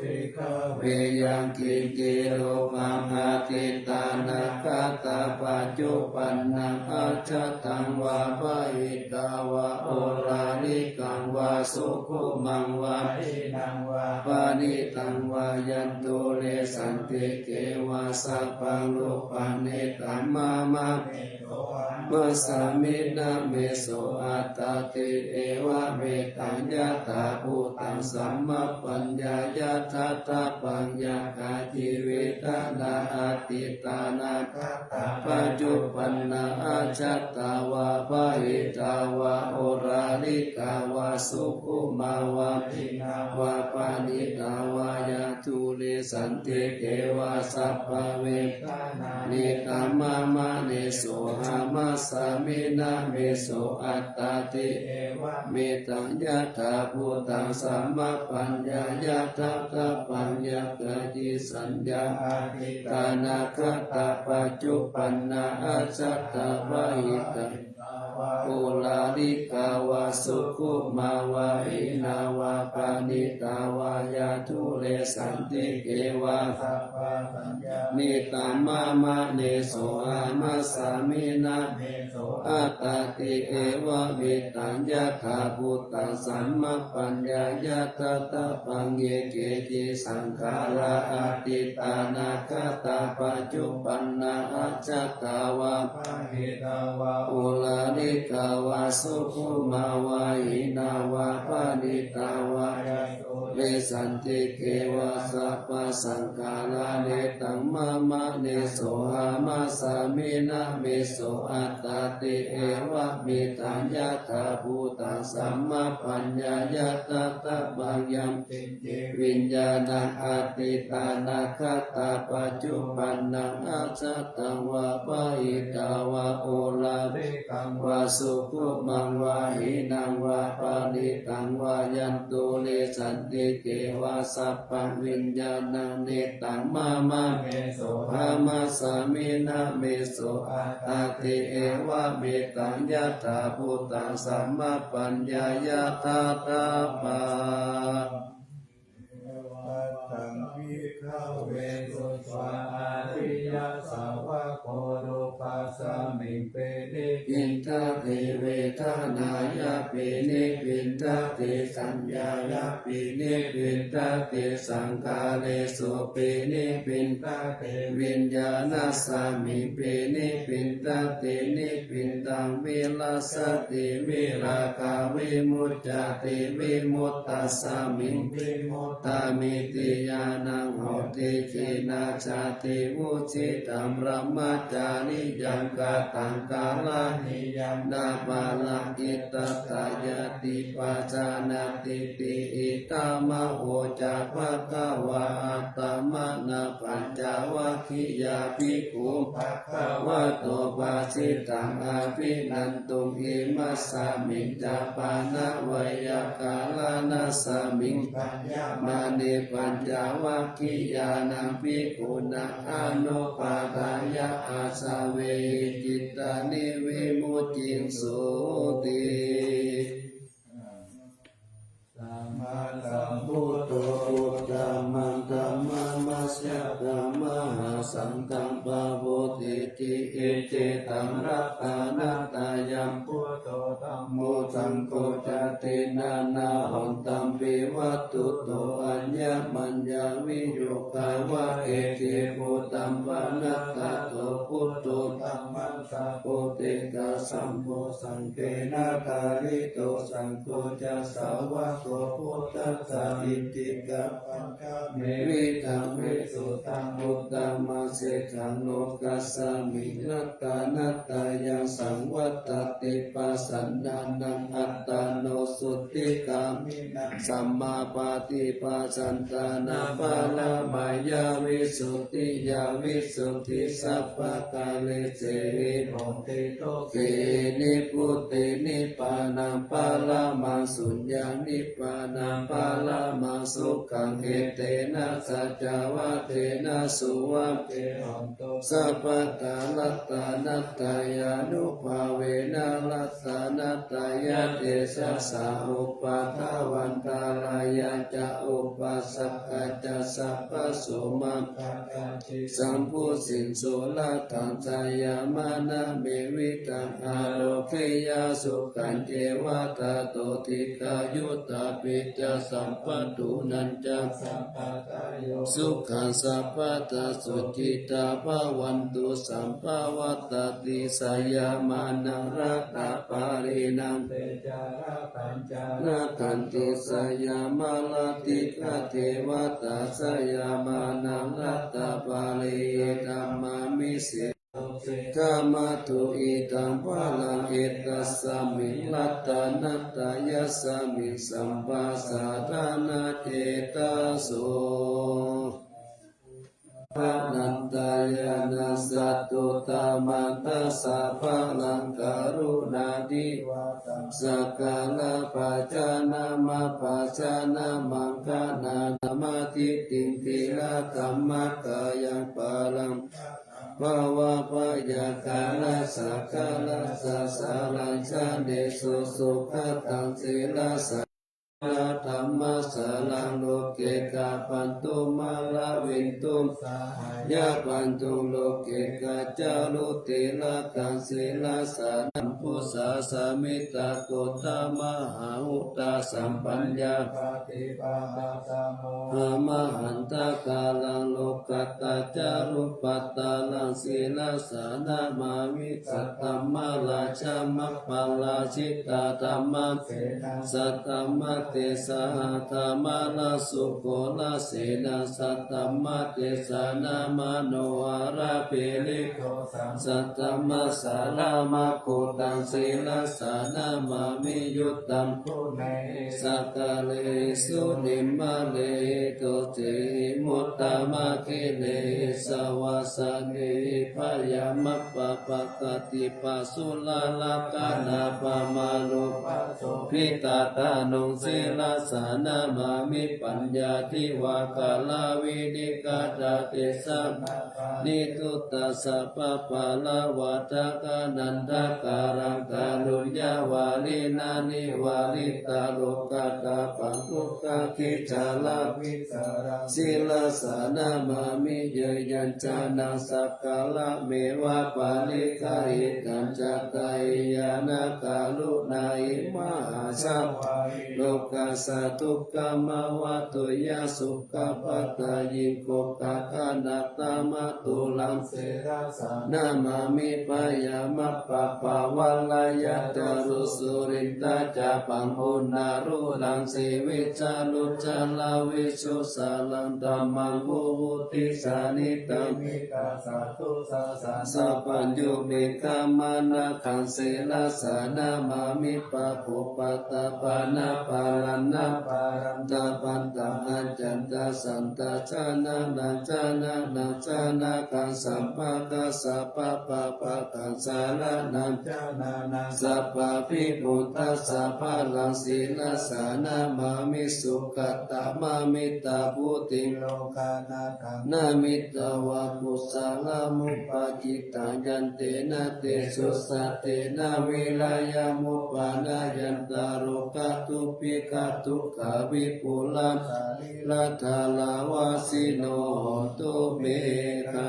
bhikkhave yaṃ kiñci rūpaṃ atītānāgatapaccuppannaṃ ajjhattaṃ vā bahiddhā vā oḷārikaṃ vā sukhumaṃ vā hīnaṃ vā paṇītaṃ vā yandūre santike vā sabbaṃ rūpaṃ, etaṃ mama, esohamasmi, na me so attāti. Evametaṃ yathābhūtaṃ sammappaññāya daṭṭhabbaṃ. Yā kāci vedanā atītānāgatapaccuppanna ajjhattā vā bahiddhā vā oḷārikā vā sukhumā vā hīnā vā paṇītā vā yandūre santike vā sabbā vedanā, etaṃ mama, esohamasmi, na me so attāti. Evametaṃ yathābhūtaṃ sammappaññāya daṭṭhabbaṃ. Yā kāci saññā atītānāgatapaccuppanna ajjhattā bahiddhā Oḷārikā vā sukhummā vā hīnā vā paṇītā vā yaṃ dūre santike vā sabbasmiṃ netaṃ mama nesohamasmi na meso attāti evametaṃ yathābhūtaṃ sammappaññāya daṭṭhabbaṃ. Ye keci saṅkhārā atītā anāgatā paccuppannā ajjhattā vā bahiddhā vā oḷārikā vā sukhummā vā hīnā vā paṇītā vā yaṃ dūre santike vā sabbasaṅkhārā netaṃ mama nesohamasmi na meso attāti evametaṃ yathābhūtaṃ sammappaññāya daṭṭhabbaṃ. Yaṃ kiñci viññāṇaṃ atītā anāgatā paccuppannaṃ ajjhattaṃ vā bahiddhā vā oḷārikaṃ vā sukhummā vā hīnaṃ vā paṇītaṃ vā yaṃ dūre santike vā sabbaṃ viññāṇaṃ netaṃ mama nesohamasmi na meso attāti evametaṃ yathābhūtaṃ sammappaññāya daṭṭhabbaṃ. Evaṃ bhikkhave sutvā ariyasāvako rūpasmiṃ pinibbindati, vedanāyapi nibbindati, saññāyapi nibbindati, saṅkhāresupi nibbindati, viññāṇasmiṃ pinibbindati, nibbindaṃ virajjati, virāgā vimuccati, vimuttasmiṃ vimut tamiti ñāṇaṃ hoti. Khīṇā jāti, vusitaṃ brahmacariyaṃ, kataṃ karaṇīyaṃ, na paraṃ itthattāyāti pajānātīti. Idamavoca bhagavā. Attamanā pañcavaggiyā bhikkhū bhagavato bhāsitaṃ abhinanduṃ. Imasmiñca pana veyyākaraṇasmiṃ bhaññamāne pañcavaggiyānaṃ bhikkhūnaṃ anupādāya āsavehi cittāni vimucciṃsūti. Sammasambuddho uttamaṃ dhammaṃ majjhattaṃ mahāsaṅghaṃ pavattiti. Icchitaṃ ratanattayaṃ buddho dhammo saṅgho ca tiṇṇannahontampi vatthuto. Aññamaññaviyogā vā eke bhūtaṃ panāgato buddho dhammaṃ sāvutikaṃ saṅgho saṅghena pālito saṅgho ca sāvako buddhassa. Iti taṃ pañcavividhaṃ visuddhaṃ uttamaṃ sīkhaṃ lokasmiṃ ratanattayaṃ saṃvattati pasannānaṃ attano suddhigāmi naṃ sammāpaṭipajānānaṃ paramāya visuddhiyā visuddhi sabbakāresehi. Dukkhe nibbute nibbānaṃ paramaṃ suññaṃ nibbānaṃ paramaṃ sukhaṃ. Etena saccavajjena suvatthi hotu sabbadā. Ratanattayānubhāvena ratanattayatejasā uppādavantārāyā ca upāsakā ca sabbaso maggaṃ jambusīso. Ratanattayamānā me vittaṃ ārogyā sukhañceva tato dīghāyutā pi ca sabbadhunañca sabbadā yo sukhaṃ sabbadā sukhitā bhavantu sabbā. Ratanattayamānā ratapāṇinaṃ te ca ratanattayā rakkhanti seyyaṃ. Mārā tigha devatā seyyaṃ. Mārā ratapāṇi idamāmi se khamathu idaṃ balaṃ etasmiṃ ratanattayasmiṃ sabbasaraṇaṃ cetaso. Ratanattayena sattu dhammaṃ dasabalaṃ karuṇāti vā taṃ sakkārappajānamapajānamaṃ gaṇāna samādittiṃ. Thīradhammakkhayaṃ paraṃ bhāvabyākārassa ghātassa saraṃ jānesu sukhataṃ sīlassa dhammasāraṃ loke gabbhantu maravinduṃ sahāya bandhuṃ loke gaccharutilakaṃ sīlassa nambusāsamita gotamayhutā sampaññā paṭibhāsamo hamahantakāraṃ lokattacarūpatāraṃ sīlassa namāmi saddhammarājamaparājitadhammasenā saddhammatejaha dhammarājoghorasenā saddhammatejanā manoharagirigo saddhammasāraṃ maggutaṃ sīlassa namāmi yuddhaṃ guṇehi sakkārehi sunimmānehi tutehi muttamadhirehi savāsanehi byāmappabhāgādipa sularakkhanapamāro pasobhitattanum sīlassa namāmi paññādhivāgaravinigatatejamanā niddutasabbapāṇavatthakanandakaraṃ kāruññavārinā nivāritarogatāpaṃ dukkhābhijālavisāraṃ sīlassa namāmi. Yayañjanaṃ sakkarameva pariggāhitañca tahiyaṃ karuṇāhi mahāsabhāhi lokassa dukkhamavatu ya su khapatayiṃ gokkhaganatamattulaṃ sīlassa namāmi. Byāmappabhāvaṃ-layatharusurindachabbaṃ uṇṇaruḷaṃ sīvijālucchalavijjusāraṃ dhammaṃ vivuttijānitaṃ sabbaññuṃ meghamaṇḍakaṃ sīlassa namāmi. Pāpūpaṭṭhapāṇabhāraṇaparamitapaṇṇāparantapaṇṇātaṃ aññatra saññataṃ sabbakassapabbapākaṃ saraṇaṃ sabbabhī buddhassa balaṃ sīlassa namāmi. Sugatāmamittabhūtiṃ lokanathānamittāva kusalamuppakittaṃ yantena tejasā tena virayaṃ upanayantaṃ rogādukkhadukkhābhipūrasarirādhāravāsino hontu me gā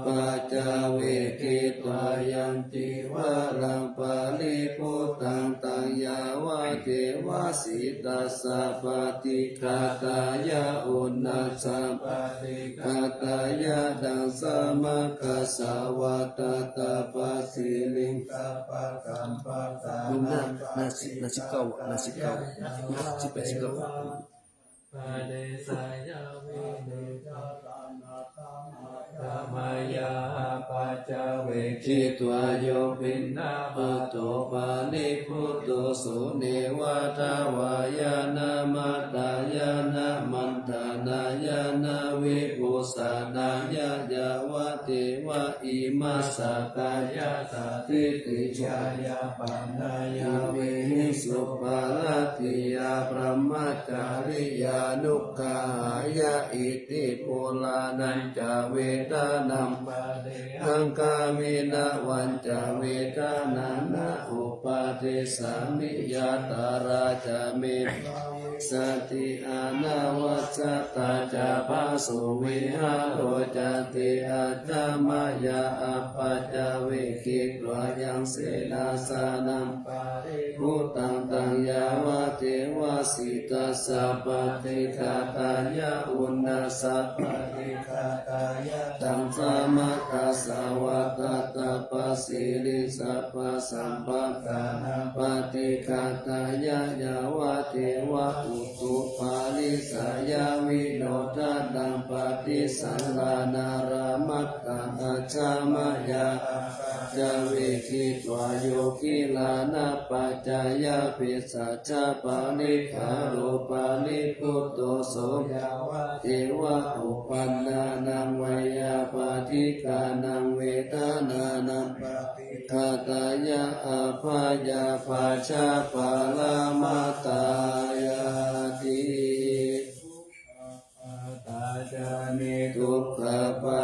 paccavekkhitvā yaṃ cīvaraṃ paribhuttaṃ taṃ yāvadeva sītassa paṭighātāya uṇhassa paṭighātāya taṃ samaggassa vātatappasiriṃ sabbasampattā ลุงนะ นาสิ นาสิเก้า นาสิเก้า นาสิบแปด สิบเก้า padesāya vineggatānaṃ aggāmayā paccavekkhitvā yo bhinnavato paribhutto so neva davāya na madāya na maṇḍanāya na vibhūsanāya yāvadeva imassa kāyassa ṭhitiyā yāpanāya vihiṃsuparatiyā brahmacariyānuggahāya iti purāṇañca vedanaṃ paṭihaṅkhāmi navañca vedanaṃ na uppādessāmi yātrā ca me bhavissati anavajjatā ca phāsuvihāro cāti. Ajja mayā apaccavekkhitvā yaṃ senāsanaṃ paribhuttaṃ taṃ yāvadeva sītassa paṭighātāya uṇhassa paṭighātāya taṃ samaggassa vātatappasiriṃ sabbasampattānaṃ paṭighātāya yāvadeva utuparissayavinodanaṃ paṭisallānārāmatthaṃ. Ajja mayā apaccavekkhitvā yo gilānapaccayabhesajjaparikkhāro paribhutto so yāvadeva uppannānaṃ veyyābādhikānaṃ vedanānaṃ paṭighātāya abyāpajjhaparamatāyāti.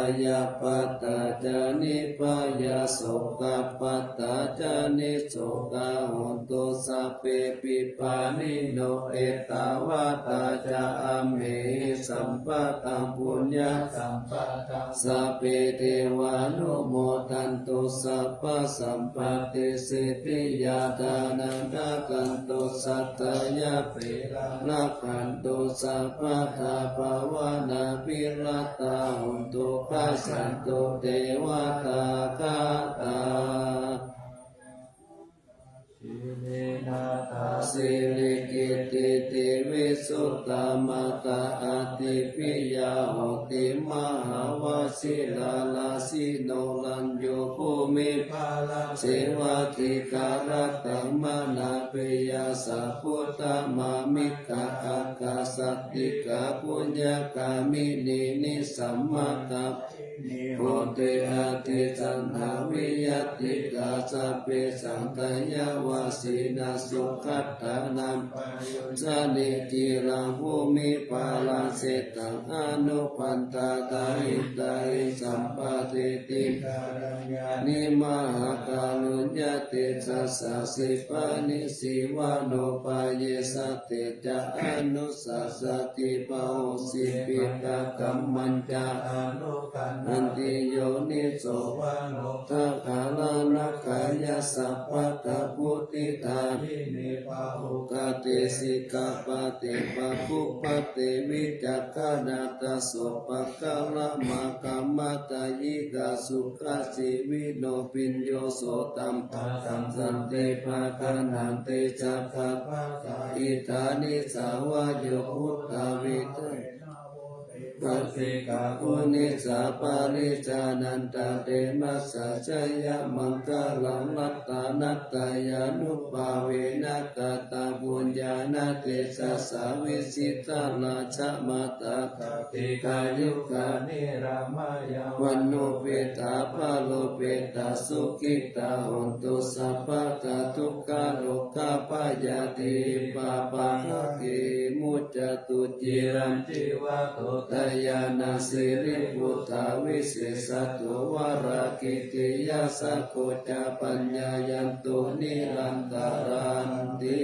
Bhayappattā ca nibbhayā, sokappattā ca nissokā, hontu sabbepi pāṇino. Ettāvatā ca amhehi, sambhataṃ puññasampadaṃ, sabbe devānumodantu, sabbasampattisiddhiyā. Dānaṃ dadantu saddhāya, sīlaṃ rakkhantu sabbadā, bhāvanābhiratā hontu, gacchantu devatāgatā. Sīlena taṃ sīlakīrtiṃ visuddhā, mātā ādipi yaṃ hoti, mahāvajirāsino. Rañño bhūmipharaṃ sevati, kalattaṃ manāpeya, sabbuddhāgamikā, ākāsaṭṭhikā puññagāminī, nissamakā honti, addhijānā viññātikā. Sabbesaṃ dayāvāsinaṃ, sugatānaṃ payoñjane, khīlaṃ bhūmipharaṃ sitaṃ, anupaṇḍātā hitāhi, sampāditvā kāruññāni, mahākāruññatejasā. Sippaṇi sīvānubhāye, sattacca anussasati, pahūti piṭakaṃ mañca, anugaṇhanti yoniso. Vāno dakkhiṇā nāgayā, sapaṭṭhabuddhidāriṇī, bāhughate sikhāpade, pāgguphate vicakkhaṇā. Tasopakaramakkhamatā, yikhā sukajīvino. Bhiyyo sotthappa saṃsatthi, pagaṇhanti sabbabhayā. Idha nisā vayo bhūtā, vippassitā bhūtā, paṭijānantarikaññā, jayamaṅgalaṃ. Ratanattayānubhāvena, katapuññāna tejasā, vijitā rājamātā, dīghāyukā niramayā, vaṇṇopetāparopetā, sukhitā hontu sabbadā. Dukkharogabhayā, pāpaggahe muccantu, ciraṃ jīvatu, dāyadā siriputtā, visesato varāhagitiya. Sakko ca paññāyantu, nirantaranti.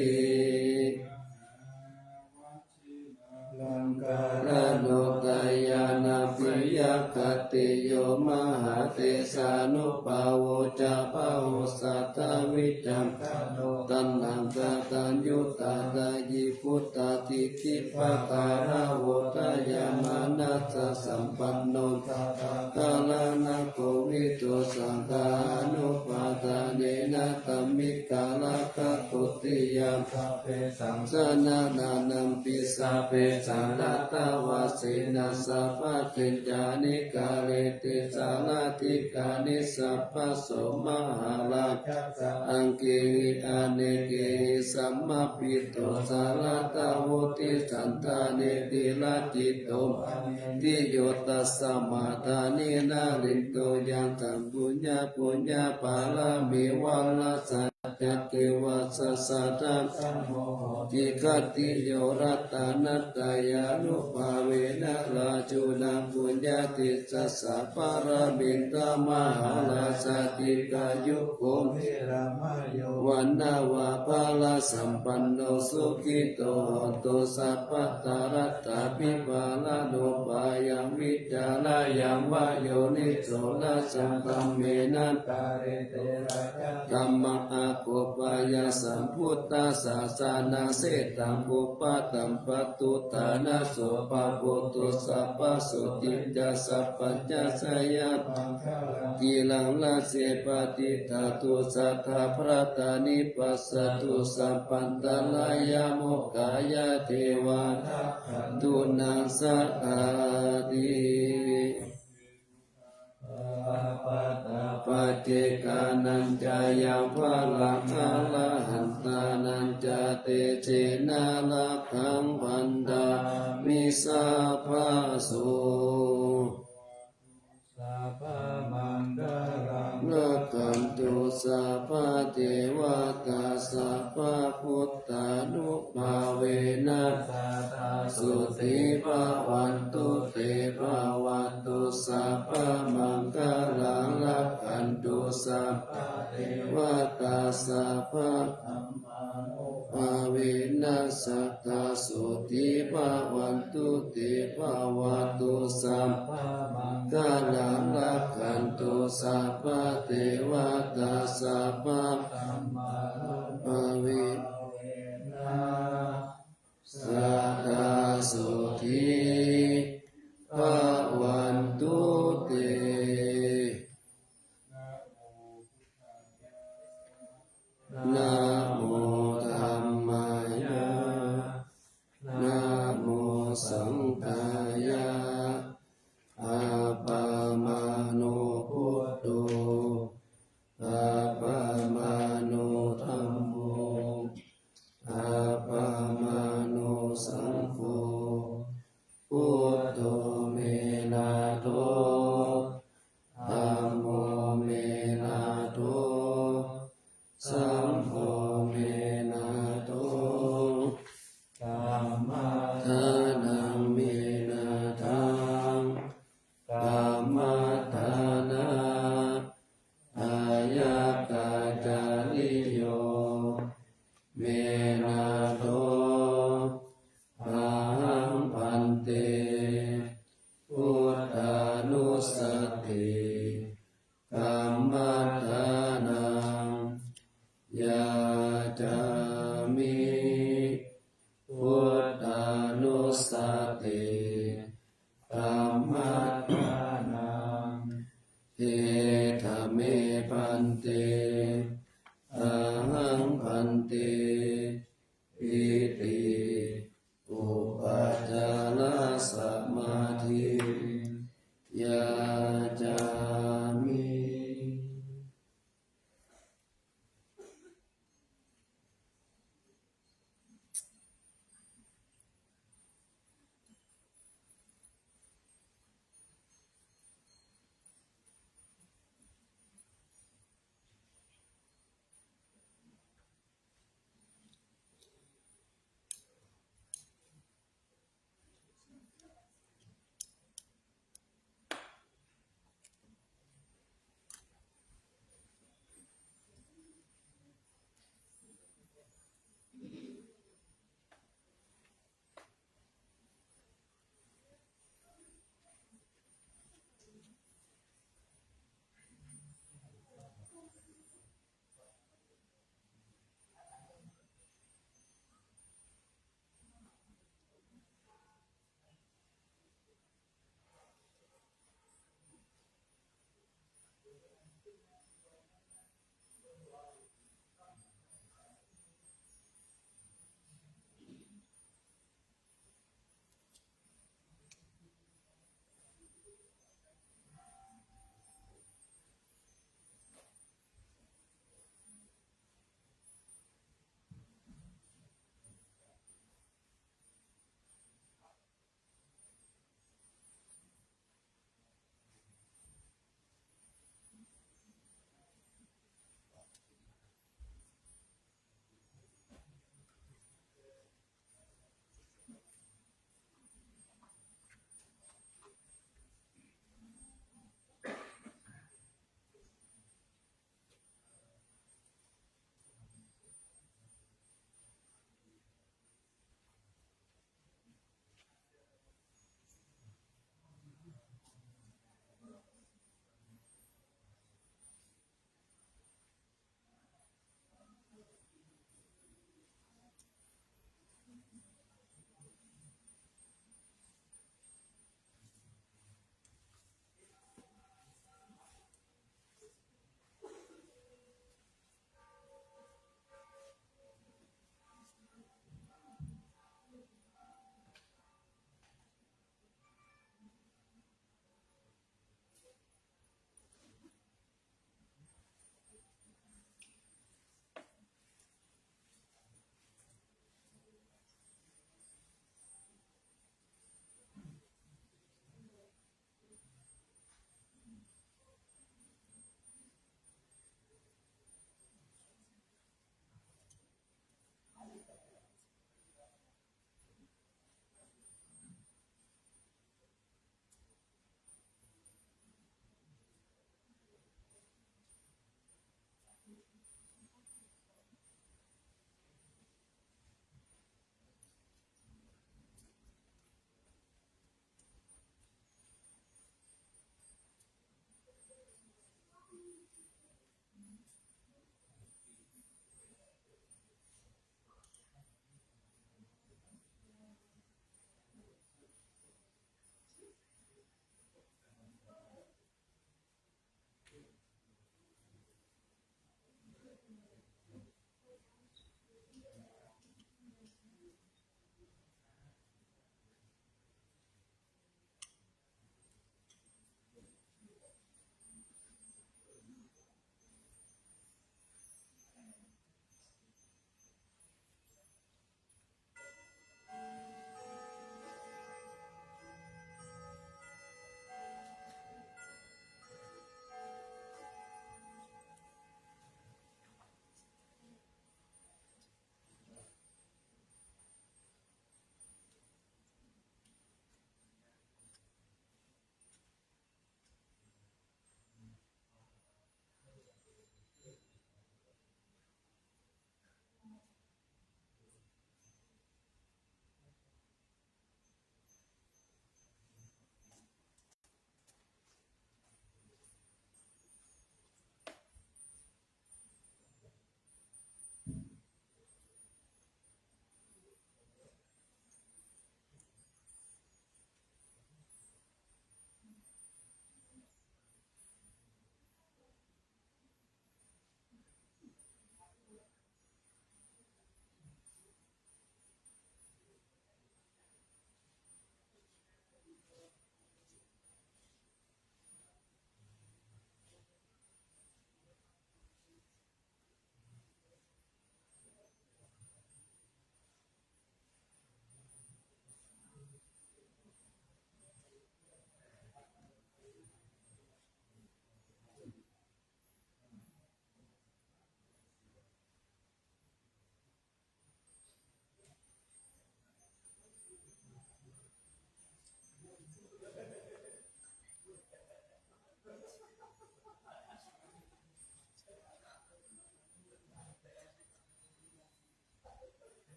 Laṅkaraṇo dāyādā, piyagatiyo, mahātejānubhāvo, ca bāhuṃ sattā vicakkhaṇo, taṇhaṅkarāyuttā, dāyī puttā diṭṭhipakāravo, dāyāmanāsasampanno, tathāgaro nānāvido, saṅghānubhādānena, taṃ vikārāgaṃ khotiyā, sabbesaṃ janānānaṃ pi, sabbesaṃ atthāvasena, sabbañjanikariṭṭhesā, rādhikā nissabaso, mahārājā sahaṃ kehi, anekehi samāhitvā, saraṃ katvāna bhūtehi, santike nirājito, paṇidhiyo tasmā dāni, nalīno yaṃ saṃ puññaṃ, puññapāramī vā rājā, ca devā sassādā, saṅgho hohi jagatiyo. Ratanattayānubhāvena, rājuna puññatejasā, pāramī dhamma mahārājā, dīghāyuko niramayo, vaṇṇaṃ vā balaṃ sampanno, sukhito hotu sabbadā. Rattābhipālaṃ upapāyaṃ, vicarāyaṃ vā yoniso, rājadhammena paṇidhī, rājadhammaṃ āgū payasambhūtaṃ, sāsanamajjhayaṃ upaṭṭhaṃ, pattudānaso bhagavato, sabbasotthiṃ ca sabbañjañca, jayamaṅgalaṃ. Khīlaṃ rase paṭidātu, sattappākāranipassato, sabbantarāyaṃ mokkhaṃ, yā devā rakkhantu nā, sadā ṭhāti. Pacchekānañca yaṃ balaṃ, arahantānañca tejena, rakkhaṃ bandhāmi sabbaso. Sabbamaṅgalaṃ, rakkhantu sabbadevatā, sabbabuddhānubhāvena, sadā sotthī bhavantu te. Bhavatu sabba sabbamaṅgalaṃ, rakkhantu sabbadevatā, sabbadhammānubhāvena sadā sotthī bhavantu te. Bhavatu sabbamaṅgalaṃ, rakkhantu sabbadevatā, sabbadhammānubhāvena sadā sotthī bhavantu te. Namo dhammāya, namo saṅghāya. Appamāṇo buddho, appamāṇo dhammo, appamāṇo saṅgho. Buddho me nātho, dhammo me nātho, saṅgho me nātho. Kammadānaṃ me nāthaṃ, kammadānā dāyakācariyo me nātho. Ahaṃ bhante buddhānussati kammadānaṃ yācāmi. Buddhānussati kammadānaṃ. Etha me bhante, ahaṃ bhante, iti upācārasamādhiṃ yācāmi.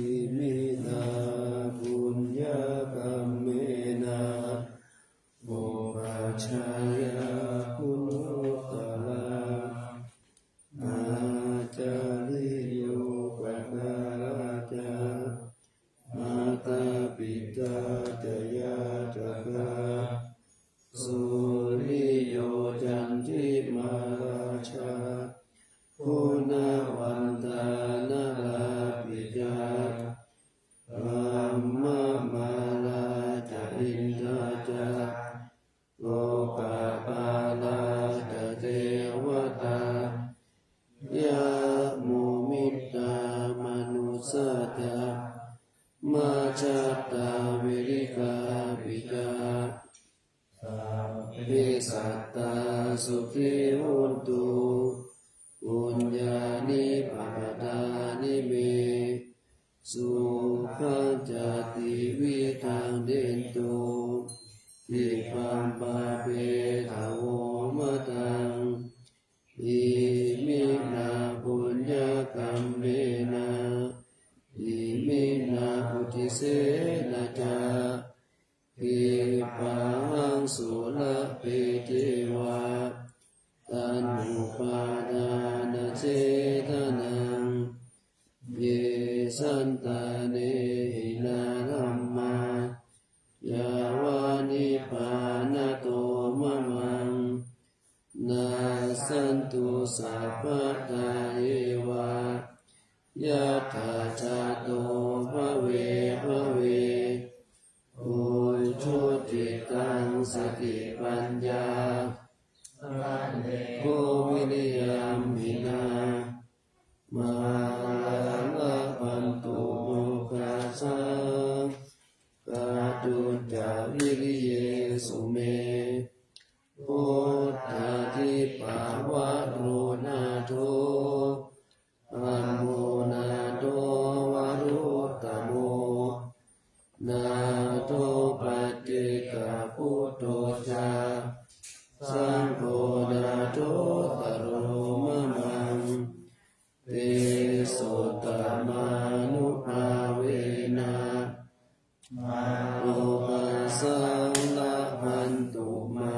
Iminā puññakammena upajjhāyā guṇuttarā, ācariyūpakārā ca mātā pitā ca ñātakā, suriyo candimā rājā, guṇavantā narāpi ca, brahmamārā ca indā ca, lokapālā ca devatā, yamo mittā manussā ca, majjhattā verikāpi ca. Sabbe sattā sukhī hontu, puññāni pakatāni me, sukhañca tividhaṃ dentu, khippaṃ pāpetha vomataṃ. Iminā puññakammena, iminā uddisena ca, khippāhaṃ sulabhe ceva, taṇhupādānachedanaṃ. Ye santāne hinā dhammā, yāva nibbānato mamaṃ, nassantu sabbadā yeva, yattha jāto bhave bhave. Ujucittaṃ satipaññā, sallekho viriyamhinā, mārā labhantu mokkhaṃ, kātuñca viriyesu me. Vuttadipavaro nātho, dhammo nātho varuttamo, nātho paccekabuddho ca, saṅgho nāthottaro mamaṃ. Tesottamānubhāvena, mārokāsaṃ labhantu mā.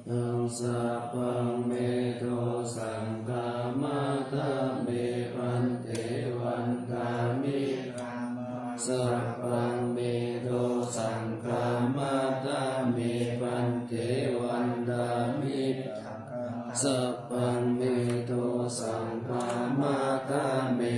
Taṃ sabbaṃ me dosaṃ khamatha me bhante, vandāmi. Sabbaṃ me dosaṃ khamatha me bhante, vandāmi. Sabbaṃ me dosaṃ khamatha me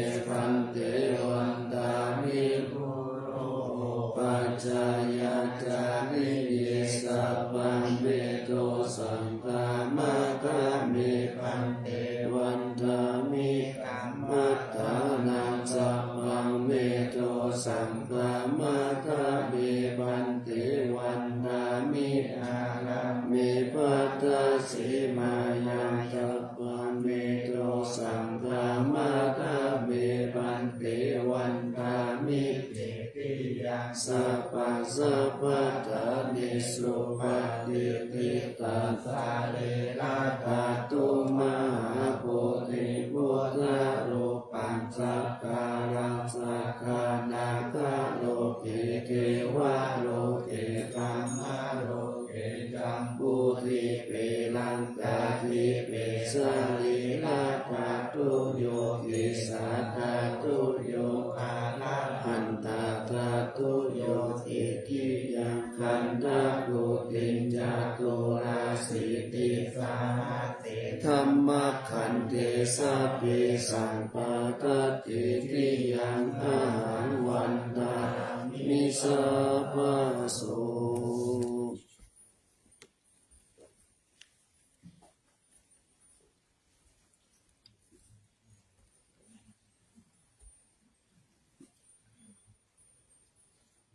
Jayacariye sabbaṃ me dosaṃ khamatha me bhante, vandāmi kammaṭṭhānaṃ. Sabbaṃ me dosaṃ khamatha me bhante, vandāmi ārāme pattasimayam. Sabbaṃ me dosaṃ khamatha me bhante, vandāmi cetiyaṃ. Sabbaṃ sabbaṭṭhānesu patiṭṭhitaṃ, sārīradhātu mahābodhiṃ buddharūpaṃ sakalaṃ sadā nāgaloke devaloke brahmaloke jambudīpe laṅkādīpe sarīradhātuyo disādhātuyo arahandhādhātuyo titiyaṃ gandhakuṭiṃ caturāsītisahassi dhammakkhandhe sabbesaṃ pattaditiyam ahaṃ vandāmi sabbaso.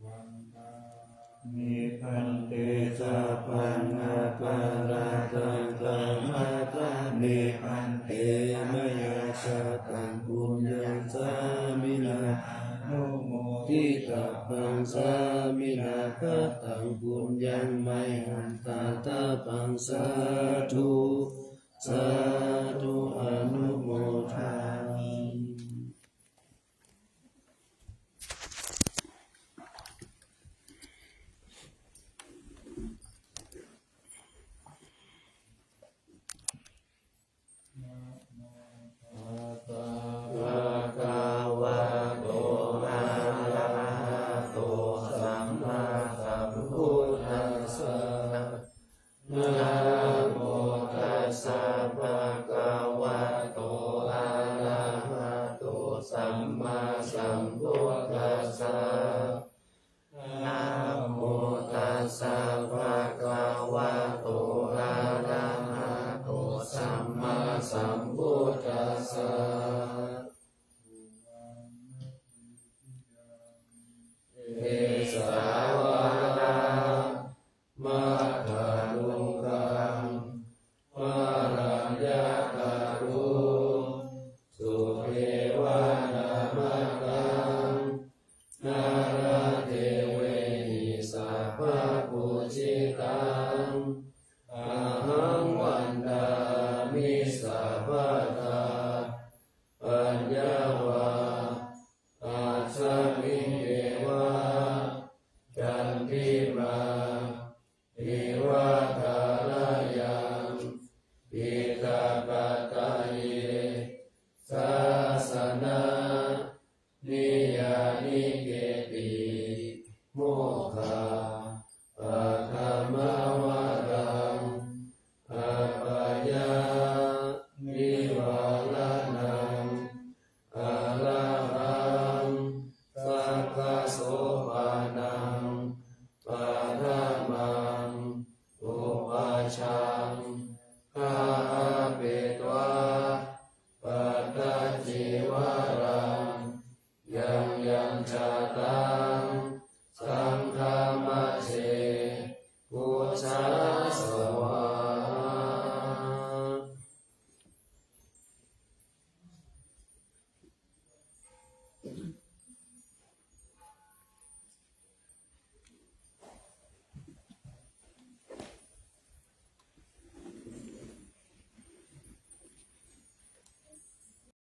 Vandāmi bhante sabbaṃ aparādhaṃ khamatha me bhante, mayā kataṃ puññaṃ sāminā anumoditabbaṃ, sāminā kataṃ puññaṃ mayhaṃ dātabbaṃ, sādhu sādhu anumodāmi. Bhagavato arahato sammāsambuddhassa. Namo tassa bhagavato arahato sammāsambuddhassa. Namo tassa bhagavato arahato sammāsambuddhassa. Kesavāna maddhalukaṃ pāṇāyatānu sudevanāmakaṃ nāḷāgiriṃ sabbapūjitaṃ ahaṃ vandāmi sabbadā. Paññāvācamiṃ eva candimā iva thārāyaṃ, hitāgatāye sāsana niyyānike'ti mokkhapagamavaraṃ apāyanivāraṇaṃ arahaṃ sakkasopaṇaṃ paṭhamaṃ upajjhaṅgāhapetvā pattacīvaraṃ yaṃ yaṃ jātaṃ